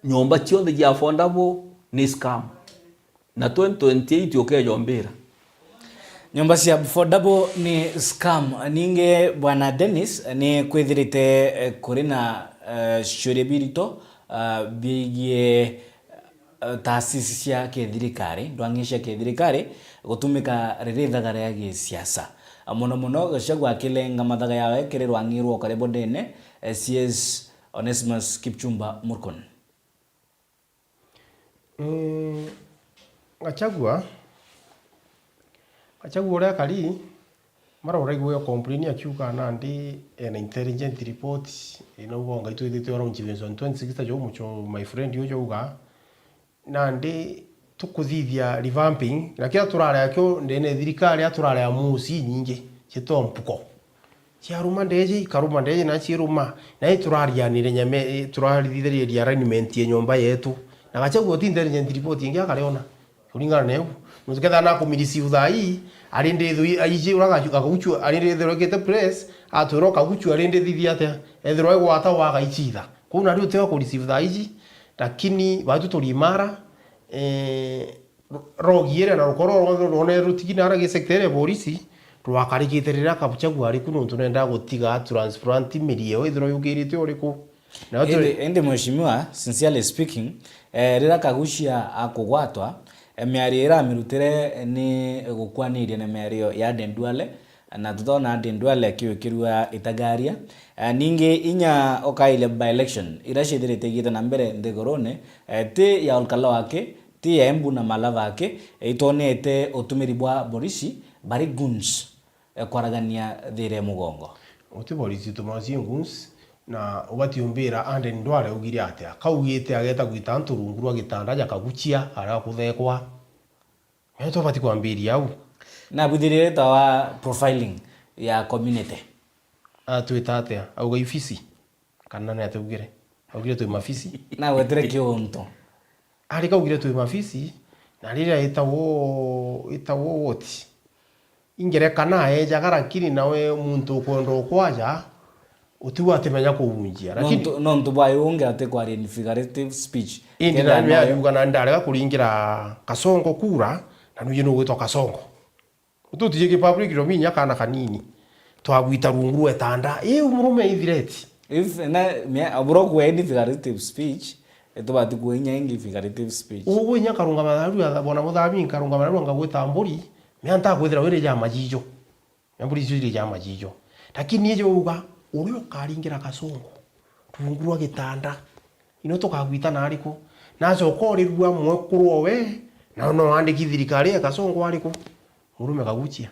Nyomba cionthe cia affordable ni scam. Na twenty twenty-eight ukejombira. Nyomba cia affordable ni scam. Ningi, Bwana Dennis, ni kwithirite, eh, kuri na, eh, ciuria birito, ah, biegie, eh, taasisi cia kithirikari, ndwang'i cia kithirikari, gutumika riri ithaga ria gisiasa. Mono mono, Gachagua akilenga mathaga yawe kiri rwang'i rwa ukari bunene, eh, C S Onesmus Kipchumba Murkomen. Mm, Gachagua, Gachagua uria akari, mara uraigua complain akiuga nandi ena intelligent report, inauga ngai twithitwe around Chief Benson twenty-six ta jo mucho my friend uju auga, nandi tukuthithia revamping, na kiria turari akio ndene thirikari, a turari a musi nyingi, cito mpuko. Ciaruma ndeji, ikaruma ndeji, na ciiruma. Na iturarianire nyame, turarithithiria alignment ya nyomba yetu. Na Gachagua uti intelligent report ingi akariona. Kuringana na eu. Nontu kethira nakumireceive thaa ii, ari ndithu aiji ura Gachu-, Gaguchu, ari ndithu rwekite press, atwira Gaguchu ari ndithithia atia. Ethirwa igwata wa gaichitha. Kuu nari uti wa kureceive thaa iji, lakini baitu turi imara, eh, rogi iria na rukoro rwonthe rwone rutigi nara gi sector ya borisi, rwakarikite riria Gachagua ari ku nontu nenda gutiga transplant miri yao ithirwa yukirite uriku. Na indi, indi mheshimiwa, sincerely speaking, eh, riria Kagucia akugwatwa, eh, miario ira amirutire ni gukwaniria na miario ya Aden Duale, na tutona Aden Duale akiwikirua itagaria. Eh, ningi inya ukaile by-election, ira ciithirite igite na mbere nthigurune, eh, ti ya Olkalo aki, ti ya Embu na Malava aki, eh, itwonete utumiri bwa borisi bari goons, eh, kwaragania thiire mugongo. Uti borisi tumasie goons, na ubati umbira Aden Duale augire atia? Kaugite ageta gwita antu rungu rwa gitanda ja Kagucia aria kuthekwa. Nio tubati kwambiria au. Na bwithirire ta wa profiling ya community. Atwita atia? Auga ifisi? Kana ni atia augire? Augire twi mafisi? Na gwetire kiuntu. Ari kaugire twi mafisi, na riria itagwo, itagwo what? Ingerekana ejaga, lakini nawe muntu ukwenda ukwaja, utigwa atimenya kuunjia. Lakini nontu, nontu bwa ungi ati kwaria in figurative speech. Indi kenda na nawe nwe ajuga na ndarega kuringira Kasongo kura, na nuji nugwitwa Kasongo. Ututijie ki public domain ya kana kanini. Twagwita rungu rwa itanda. Iu murume i threat. If na, me, aburo kwe any figurative speech, itubati kuinya ingi figurative speech. Ugu inya karungama naru ya bona muthabi, nkarungama naru ngagwita mburi, me anta kwithira wiri ja majijo. Me mburi icio iri ja majijo. Lakini ije uga, uria ukaringira Kasongo rungu rwa gitanda, ino tukagwita na ariku? Nacoka urirua mwekuru owe, na no andiki thirikari ya Kasongo ariku? Murume Kagucia.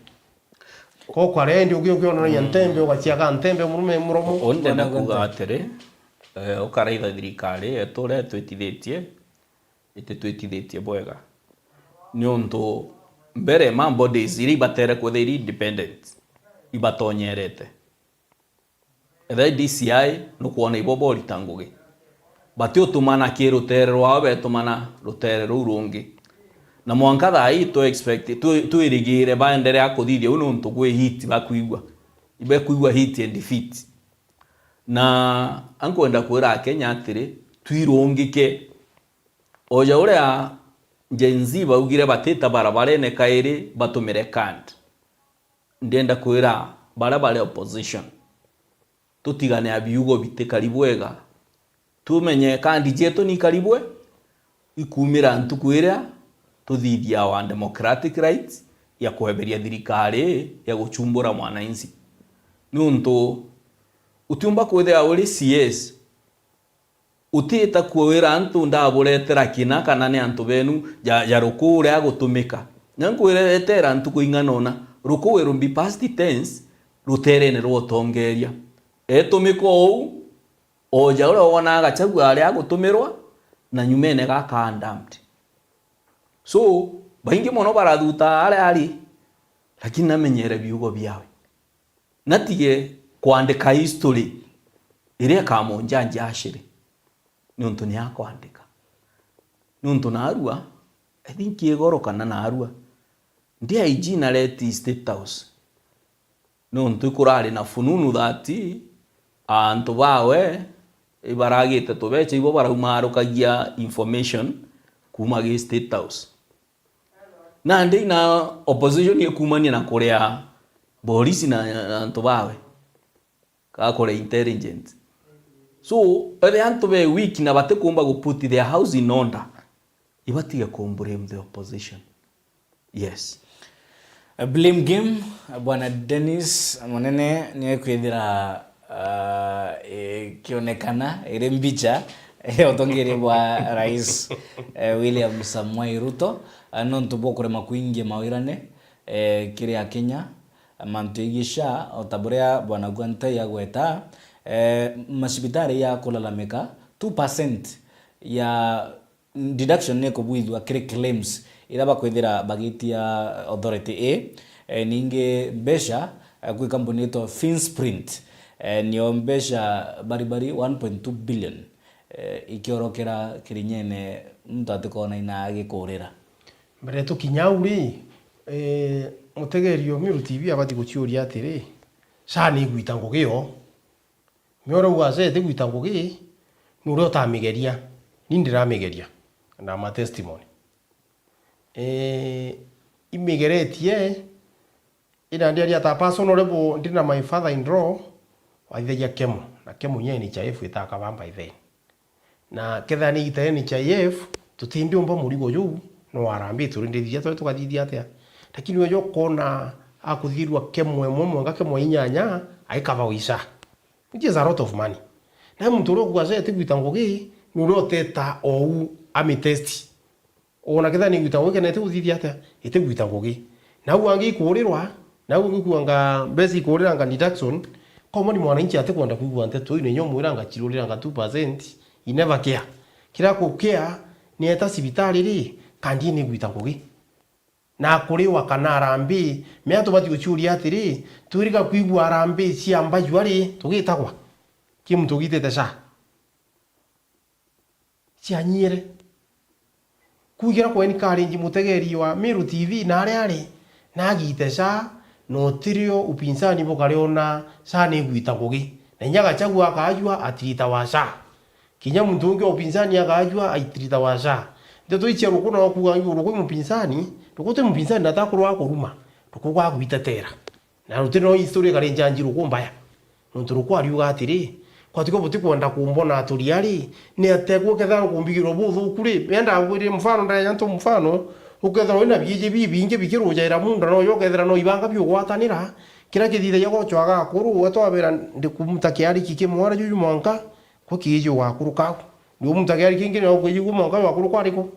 Ko kwarendi uki, uki onanagia ntembe, ugaciaga ntembe murume muromo. Undi ndenda kuga atiri, eh, ukaraitha thirikari yetu uria itwitithitie, ititwitithitie bwega. Niuntu mbere ma bodies iria ibatere kwithira iri independent, ibatonyerete. Ethira D C I nukwona ibo borita ngugi. Batiutumana ki rutere rwao, betumana rutere ruu rungi. Na mwanka thaa ii tu expect, tu-, twirigire baenderea kuthithia uu niuntu gwi heat bakwigua. Ibekwigua heat and defeat. Na ankwenda kwira Akenya atiri, twirungike. Oja uria Gen Z baugire batita barabarene kairi batumire card. Ndienda kwira baria bari opposition, tutigane na biugo bitikari bwega. Tumenye kandi cietu ni ikari bwe, ikumira ntuku iria tuthithia our democratic rights ya kweberia thirikari ya guchumbura mwananchi. Niuntu utiumba kwithira uri C S Utiita kwira antu ndaburetera kina kana ni antu benu ja, ja ruku uria gutumika. Na nkwiretera ntuku ing'ana una, ruku will be past tense, ruterene rwa utongeria. Etumika uu, o ja uria wonaga Gachagua aria agutumirwa, na nyumene gaka dumped. So, baingi mono barathuta aria ari, lakini namenyere biugo biawe. Natige kwandika history iria ikamunjanja aciri, niuntu ni akwandika. Niuntu naarua, I think igoro kana naarua, ndi I G na reti State House. Niuntu ikurari na fununu that antu bawe ibaragite tubecha, ibo baraumarukagia information kuuma gi State House. Nandi na opposition ikumania na kuria borisi na, na antu bawe, ka kuria intelligence. So, ethia antu be weak na batikumba gu put their house in order, ibatige ku blame the opposition. Yes. A blame game, Bwana Dennis Munene niekwithira, ah, ikionekana iri mbicha ya utongeria bwa Rais, eh, William Samoei Ruto, ah, nontu bwa kurema kuingia mawirane, eh, kiri Akenya, mantu yegii SHA, o ta buria Bwana Gwantai agweta, eh, macibitari ya kulalamika, two percent ya deduction ni ikubwithua kiri claims iria bakwithira bagitia authority ii. Eh, ningi mbeca, eh, kwi kambuni itwa Finsprint, eh, nio mbeca baribari one point two billion, eh, ikiorokera kirinyene muntu atikona ina agikurira. Mbere tukinya au ri, eh, mutegeri o Meru T V abati guciuria atiri, SHA ni igwita ngugi yo? Ni uria uga SHA itigwita ngugi, ni uria utamigeria. Ni ndiramigeria, na ma testimony. Eh, imigeretie, ina ndiaria ta personal level, ndi na my father in law, wathithagia chemo, na chemo inya N H I F itaa kabamba ithen. Na kethira ni igita N H I F, tutindiumba murigo juu, no Harambee turindithia, twe tukathithia atia? Lakini wejo ukona akuthirua chemo imwe mwenga chemo inyanya, aikaba uisha. Which is a lot of money. Na muntu uria ukuga SHA itigwita ngugi, ni uria uteta ou amitesti. Ona kethira ni igwita ngugi, kana itigwita atia, itigwita ngugi. Na au angi ikuurirwa, na au angi kuanga mbeca ikuuriranga deduction, common mwananchi atikwenda kwigua nteto iu, na inya umwiranga cirurira nga two percent, he never care. Kira ku care, ni eta cibitari ri, kandi ni igwita ngugi. Na kuriwa kana Harambee, mea tubati guciuria atiri, twiriga kwigua Harambee cia mbajua ri, tugitagwa? Ki muntu ugitite SHA? Cianyiire. Kugira kwa encourage mutegeri wa Meru T V na aria ari, na agite SHA, na utirio upinzani bukariona SHA ni igwita ngugi. Na inya Gachagua akajua atirita wa SHA. Kinya muntu ungi wa upinzani akajua atirita wa SHA. Ndeto ici cia ruku na kuga iguru kwi mupinzani, ruku ti mupinzani na takurwa kuruma. Ruku gwa gwitetera. Na ruti no history kari njanji ruku mbaya. Nontu ruku ariuga atiri, "Kwatuka butikwenda kumbona aturia ri, ni ategwa kethira nkumbigirwa buthuku ri?" Enda ngwire mfano, ndaeja ntu mfano, ukethirwa wina biiji bibingi bikirujaira munda, no yo ukethira no ibanga biugwatanira, kira kithithagia gochwaga akuru, we twabira ndikumuta kiariki kimwe ara juju mwanka, Kwi kiiji ugakuru kau. Ni umuntagira kingi ni ukwiji kuma nkayo akuru kwariku.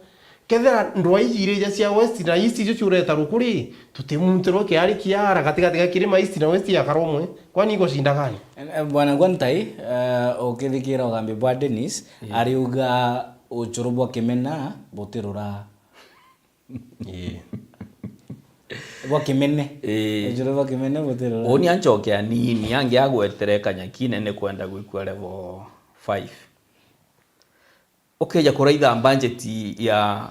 Kethira ndwai iji irija cia West na East icio ciureta rukuri, tutimuntirwe kiari kiara gatigati ga kirima East na West ya karomwe. Kwani igucinda gani? Eh, eh, Bwana Gwantai, eh, ukithikira ugambi bwa Dennis, yeah, ariuga uchuru bwa kimena butirura. Ii. Bwa kimene. Ii. Ujuru bwa kimene butirura. Uni anchoke anini, angi agwetere kanyakine ni kwenda gwikua level five. Ukeja kuraitha budget ya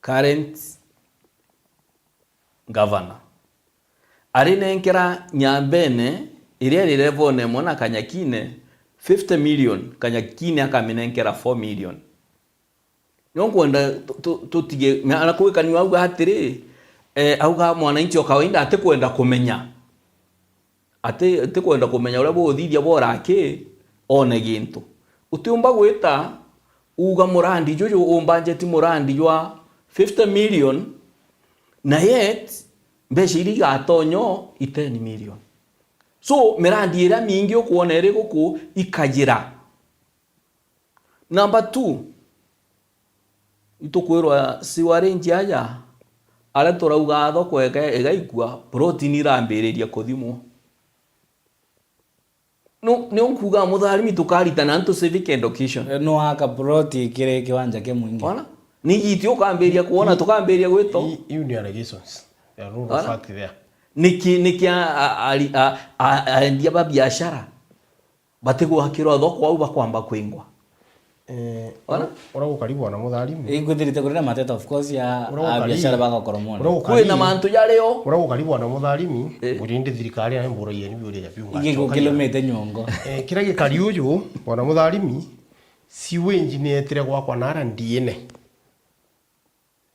current governor, arinenkera Nyambene iria iri level emwe na kanyakine fifty million, kanyakine akaminenkera four million. Nio nkwenda tu-, tu-, tutige, na, na kugikania auga atiri, eh, auga mwananchi o kawaida atikwenda kumenya. Ati-, atikwenda kumenya uria buguthithia bora aki one gintu. Utiumba gwita uga murandi juju umbajeti murandi jwa fifty million, na yet mbeca iria igatonyo i ten million. So, mirandi iria mingi ukwona iri guku ikajira. Number two, itukwirwa siwarenji aja, aria turauga thoko ega-, igaikua, ploti ni irambiriria kuthimwo. Nu-, ni unkuga mutharimi tukaritana antu civic education. Eh, no aka ploti kiri kiwanja kia mwingi. Ona? Ni giti ukambiria kuona, tukambiria gwito. I-, iu ni allegations. There are no Ona? fact there. Niki, niki a, a, a, a, a, endia ba biashara batigwakirwa thoko au bakwamba kwingwa? Eh, Ona? Uria gukari bwana mutharimi. Ingwithirite kuri na mateta, of course, ya, Uria a gukari, biashara bagakora mwana. Uria gukari, Kwina mantu jario. Uria gukari bwana mutharimi, Eh. Burindi thirikari na mburagia ni biuria ya biunga. Ingi gukilumite nyongo. Eh, kiria gikari uju, bwana mutharimi, sewage ni etire gwakwa nara ndiene.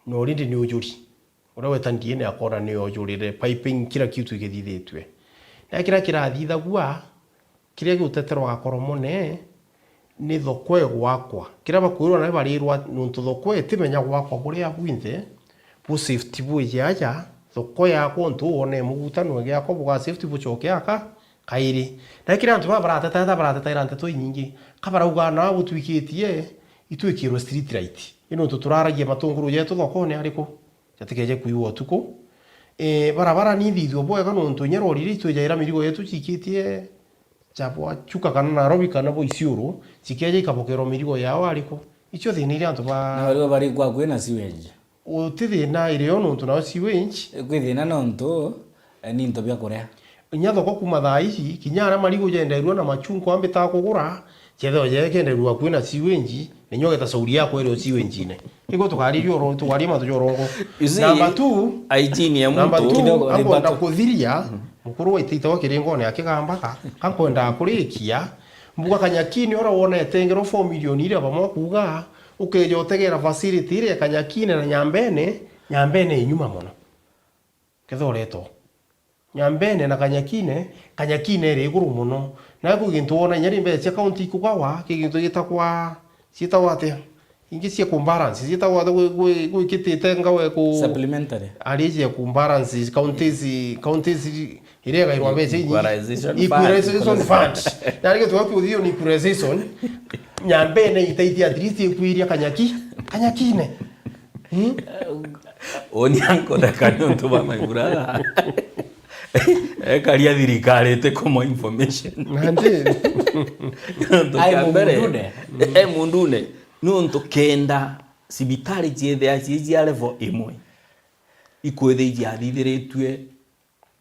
Na already ni ujuri. Uria weta ndiene akona ni ujurire, piping, kila kitu ikithithitue. Na kiria kirathithagua, kiria giuteterwa gakoromone, ni thoko igwakwa. Kiria bakwirwa nawe barirwa, nontu thoko itimenya gwakwa buria bwinthe, bu safety bwije aja, thoko yakwa untu wone mugutano giakwa buga safety bucoke aka, kairi. Na kiri antu baba barateta, baratetaira nteto inyingi. Ka barauga, "Na butwikitie, itwikirwe street light." Ino ntu turaragia matunguru jetu thokone ariku? Jatikeje kuiwa utuku. Eh, barabara ni ithithwe bwega nontu inya rori iria itwijaira mirigo yetu cikitie ja bwa Chuka kana Nairobi kana bwa Isiolo, cikeja ikabokerwa mirigo yao ariku? Icio thina iria antu ba Na barigo bari kwa kwina sewage. Uti thina irio nontu nao sewage. Kwi thina nontu, eh, ni into bia kuria. Inya thoko kuma thaa ici, kinya aria marigu jenderua na machungwa mbita kugura, chetho jekenderua kwina sewage, ninyo geta sauri yakwa irio sewage-ine. Iko tukariria oro-, tukaria mantu ja urongo. You see, Number two, hygiene ya number muntu. Two, Kidogo, akwenda rebuttal. Kuthiria, mukuru wa itaitagwa kiringone akigamba ka, ka nkwenda kurikia, mbuga Kanyakine ora wonete ngero four million iria bamwe kuuga, ukeja utegera facility iria Kanyakine na Nyambene, Nyambene inyuma mono. Ketha ureto. Nyambene na Kanyakine, Kanyakine iri iguru mono. Na kwi gintu wona inya ri mbeca cia county ikugawa, ki gintu gitagwa, ciitagwa atia? Ingi cia ku balance, ciitagwa atia gwi-, gwi-, gwikitite ngawe ku Supplementary. Ari cia ku balance, counties, counties iria igairwa mbeca inyi. Equalization fund. Equalization fund. Na ri gitugwa kiuthio ni equalization. Nyambene itaiti at least ikwiria Kanyaki-, Kanyakine. Hmm? Uni ankotheka niuntu bwa my brother. Ekaria thirikari itikumwa information. Nandi. Niuntu Ai kia mbere, mundune. E mundune. Niuntu kenda cibitari ciithia ciijia level imwe, ikwithia ijathithiritue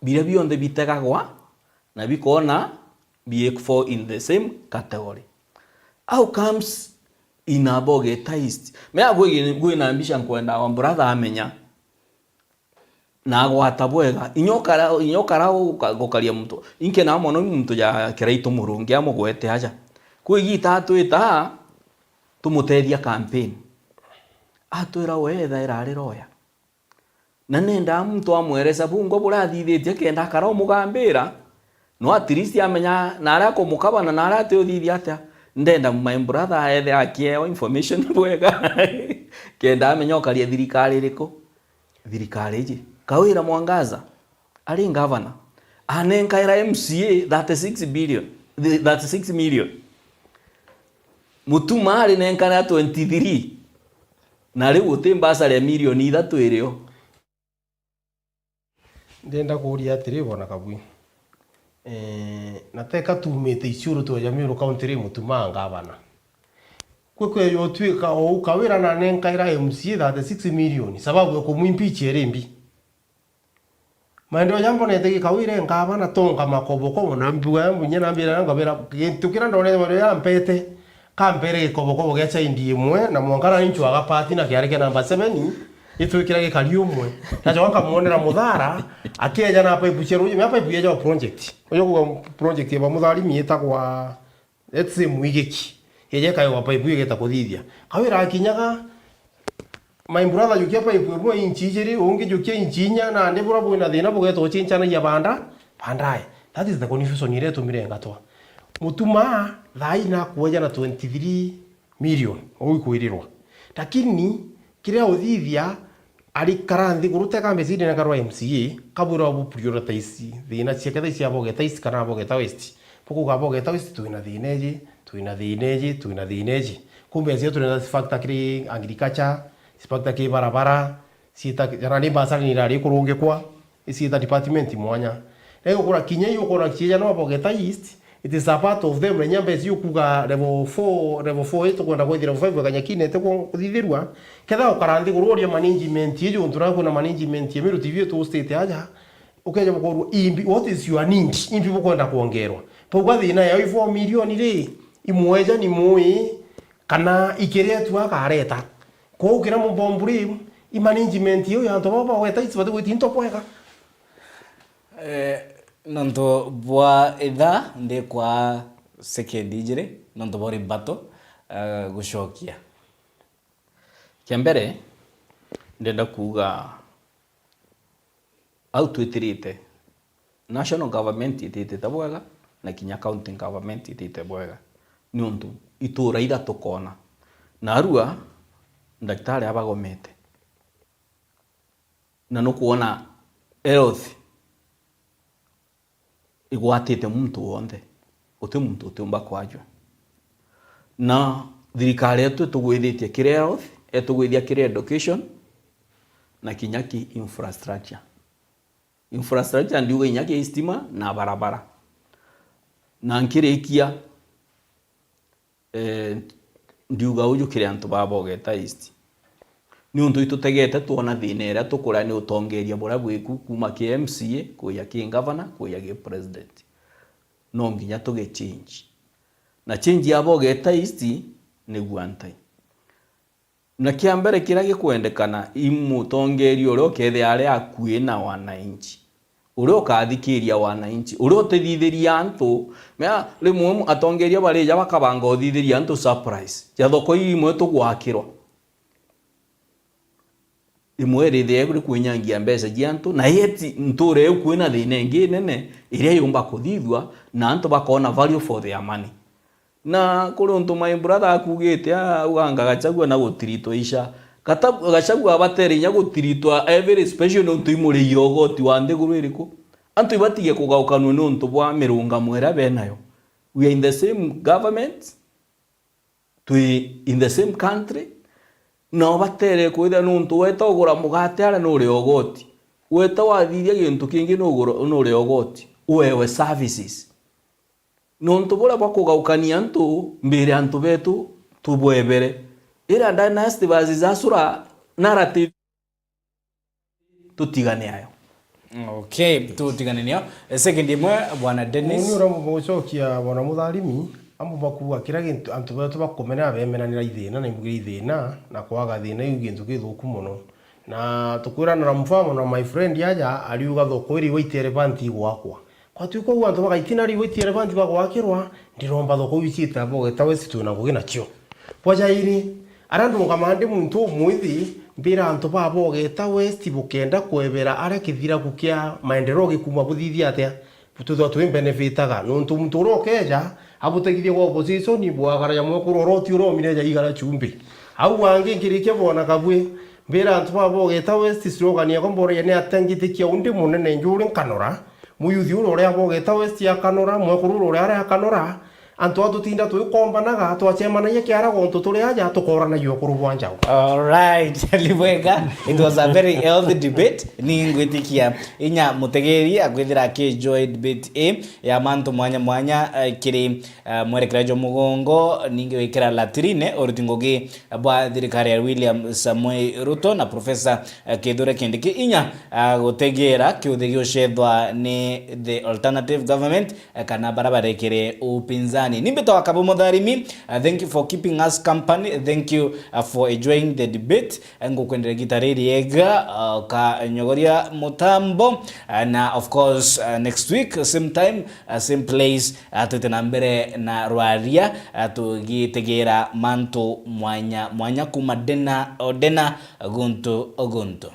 biria bionthe bitegagwa na bikona bi fall in the same category. How comes in a bogetized? Mea kwina mbisha nkwenda wa brother amenya na agwata bwega. Inya ukara, inya ukara uka-, gukaria muntu. Inke na mono muntu ja kirai tumurungi amugwete aja. Kwi igita atwita tumutethia campaign. Atwira we ethaira ari roya. Na nendaa muntu amweresa bungwa buria athithitie kenda akara umugambira, no at least amenya na aria akumukabana na aria atiuthithia atia. Ndenda my brother aethe akiewa information bwega kenda amenya ukaria thirikari iriku. Thirikari iji. Kawira Mwangaza ari ngavana, anenkaira M C A thirty-six billion, thirty-six million. Mutuma ari nenkana twenty-three. Na riu guti mbasari ya milioni ithatu irio. Ndenda kuuria atiri, bwana Kabui. Eh, na teka tuumite Isiolo tweja Meru County ri Mutuma ngavana. Kwi kweja utwika ou Kawira na nenkaira M C A thirty-six million, sababu ya kumwimpeach iri mbi. Maendeleo ja mbonete gi Kawira ngavana tonga makobokobo na mbuga ya mbunya na mbira na ngabira gintu kiria ndonete maendeleo ya mpete, kampere gikobokobo gia chaindi imwe na mwanka na inchu aga party na kiari kia number seven, itwikira gikari umwe. Nacho nkamuonera muthara, akieja na pipe cia ruji, mea pipe yeja project. Ujo kuga project ya Muthari mietagwa Let's say mwigiki. Yeje kayo wa pipe igeta kuthithia. Kawira akinyaga, my brother, jukia pipe imwe inchi ijiri, ungi jukia inchi inya, na ndi bura bwina thina bugeta uchinchanagia banda, bandae. That is the confusion iria itumire ngatwa. Mutuma, thaa ii nakueja na twenty-three million, uu ikwirirwa. Lakini, kiria uthithia, arikara nthi kuruteka mbeca iria nakarwa M C A, kabwira bu prioritize thina ciake thaa ici ya Bogeta East kana Bogeta West. Bukuga Bogeta West, twina thina iji, twina thina iji, twina thina iji. Kumbe cio turenda cifactor kiri agriculture, cifactor kiri barabara, ciita, jana ni bursary ni irari kurungikwa, iciita department mwanya. Na igukura kinya igukura kinya no Bogeta East, it is a part of them, na inya mbeca iu kuga level four, level four itukwenda kwithira level five ya Kanyakine itukuthithirua, ketha ukara nthiguru uria management iji, untu na kwina management ya Meru T V itu state aja, ukeja bukorwa imbi, what is your need? Imbi bukwenda kwongerwa? Pauga thina yao i four million ri, imweja ni mui, kana ikiria tu akareta. Kwou kira mubombu ri, i management iu ya antu baba bagweta isi bati gwiti into bwega. Eh, nontu bwa itha ndikwa second ijiri, nontu bwa uri mbato, eh, gucokia. Kia mbere, ndenda kuuga au twitirite, national government ititite bwega, na kinya county government itite bwega. Niuntu itura itha tukona. Narua, ndagitari abagomete. Na nukwona health igwatite muntu wonthe. Guti muntu utiumba kwajua. Na thirikari yetu itugwithitie kiri health, itugwithia kiri education, na kinya ki infrastructure. Infrastructure ndiuga inya ki stima na barabara. Na nkirikia, eh, ndiuga uju kiri antu ba Bogeta East. Niuntu itutegete twona thina iria tukuria ni utongeria buria bwiku kuma ki M C A, kuja ki governor, kuja ki president. No nginya tuge change. Na change ya Bogeta East ni guantai. Na kia mbere kiria gikwendekana, i mutongeria uria ukethia ari akui na wananchi, uria ukathikiria wananchi, uria utithithiria antu. Mea, rimwe mu-, atongeria barija bakabanga uthithiria antu surprise. Ja thoko ii imwe tugwakirwa. Imwe irithia iri kwinyangia mbeca cia antu, na yet ntura iu kwina thina ingi inene iria yumba kuthithua, na antu bakona value for their money. Na kuri untu my brother akugite, a-, auganga Gachagua na gutiritwa isha. Gata-, Gachagua abatere inya gutiritwa every special niuntu imuriire ugoti wa nthiguru iriku. Antu ibatige kugaukanua niuntu bwa mirungamo iria benayo. We are in the same government, twi in the same country, na ubatere kwithira niuntu weta ugura mugate aria nuria ugoti. Weta wathithia gintu kingi nugura, nuria ugoti. Uewe services. Nontu buria bwa kugaukania antu mbere antu betu tubwebere. Ira Dynasty versus Asura narrative, tutigane ayo. Okay, tutigane niyo. Eh, second imwe, Bwana Dennis. Uni uria mugucokia Bwana Mutharimi, ambu bakuga kira gintu antu betu bakumena bemenanira ithina na imbuge ithina na kwaga thina iu gintu githuku muno. Na tukwirana na mfano na my friend aja ariuga thoko iri igwaitia elefanti igwakwa. Kwatuika uu antu bagaitina riu itia elefanti bagwakirwa, ndiromba thoko iu ciita Bogeta West twina ngugi nacio. Bwa jairi, aria ndungama ndi muntu umwithi, mbira antu ba Bogeta West bukenda kwebera aria kithiraku kia maendeleo gikuma buthithia atia? Butwithwa twi benefitaga, nontu muntu uria ukeja, abutegithie gwa opposition, bwagara ja mwekuru uria uti uromire ja igara chumbi. Au angi nkirikia bwona kabwi, mbira antu ba Bogeta West slogan yakwa mboragia ni atia ngitikia undi munene nju uri nkanora, muyuthi uria uria Bogeta West akanora, mwekuru uria uria ari akanora, antu aa tutinda twikombanaga, twacemanagia kiara gontu turi aja, tukoranagia ukuru bwa njau. Alright, Libwega, it was a very healthy debate. Ni ngwitikia inya mutegeri akwithira aki enjoy debate i ya mantu mwanya mwanya, eh, kiri, eh, mwerekera jwa mugongo, ningi wikira latrine, uruti ngugi bwa thirikari ya William Samoei Ruto na Professor, eh, Kithure Kindiki inya, ah, gutegera kiuthi giucethwa ni the alternative government, eh, kana bara barekere upinzani. Ni mbitwa Kabu Mutharimi, ah, thank you for keeping us company, thank you, ah, for enjoying the debate. Eh, ngukwendera gita ririega, ah, kanyogoria mutambo, ah, na of course, ah, next week, same time, ah, same place, ah, twite na mbere na rwaria, ah, tugitegera mantu mwanya mwanya kuma dena o dena, guntu o guntu.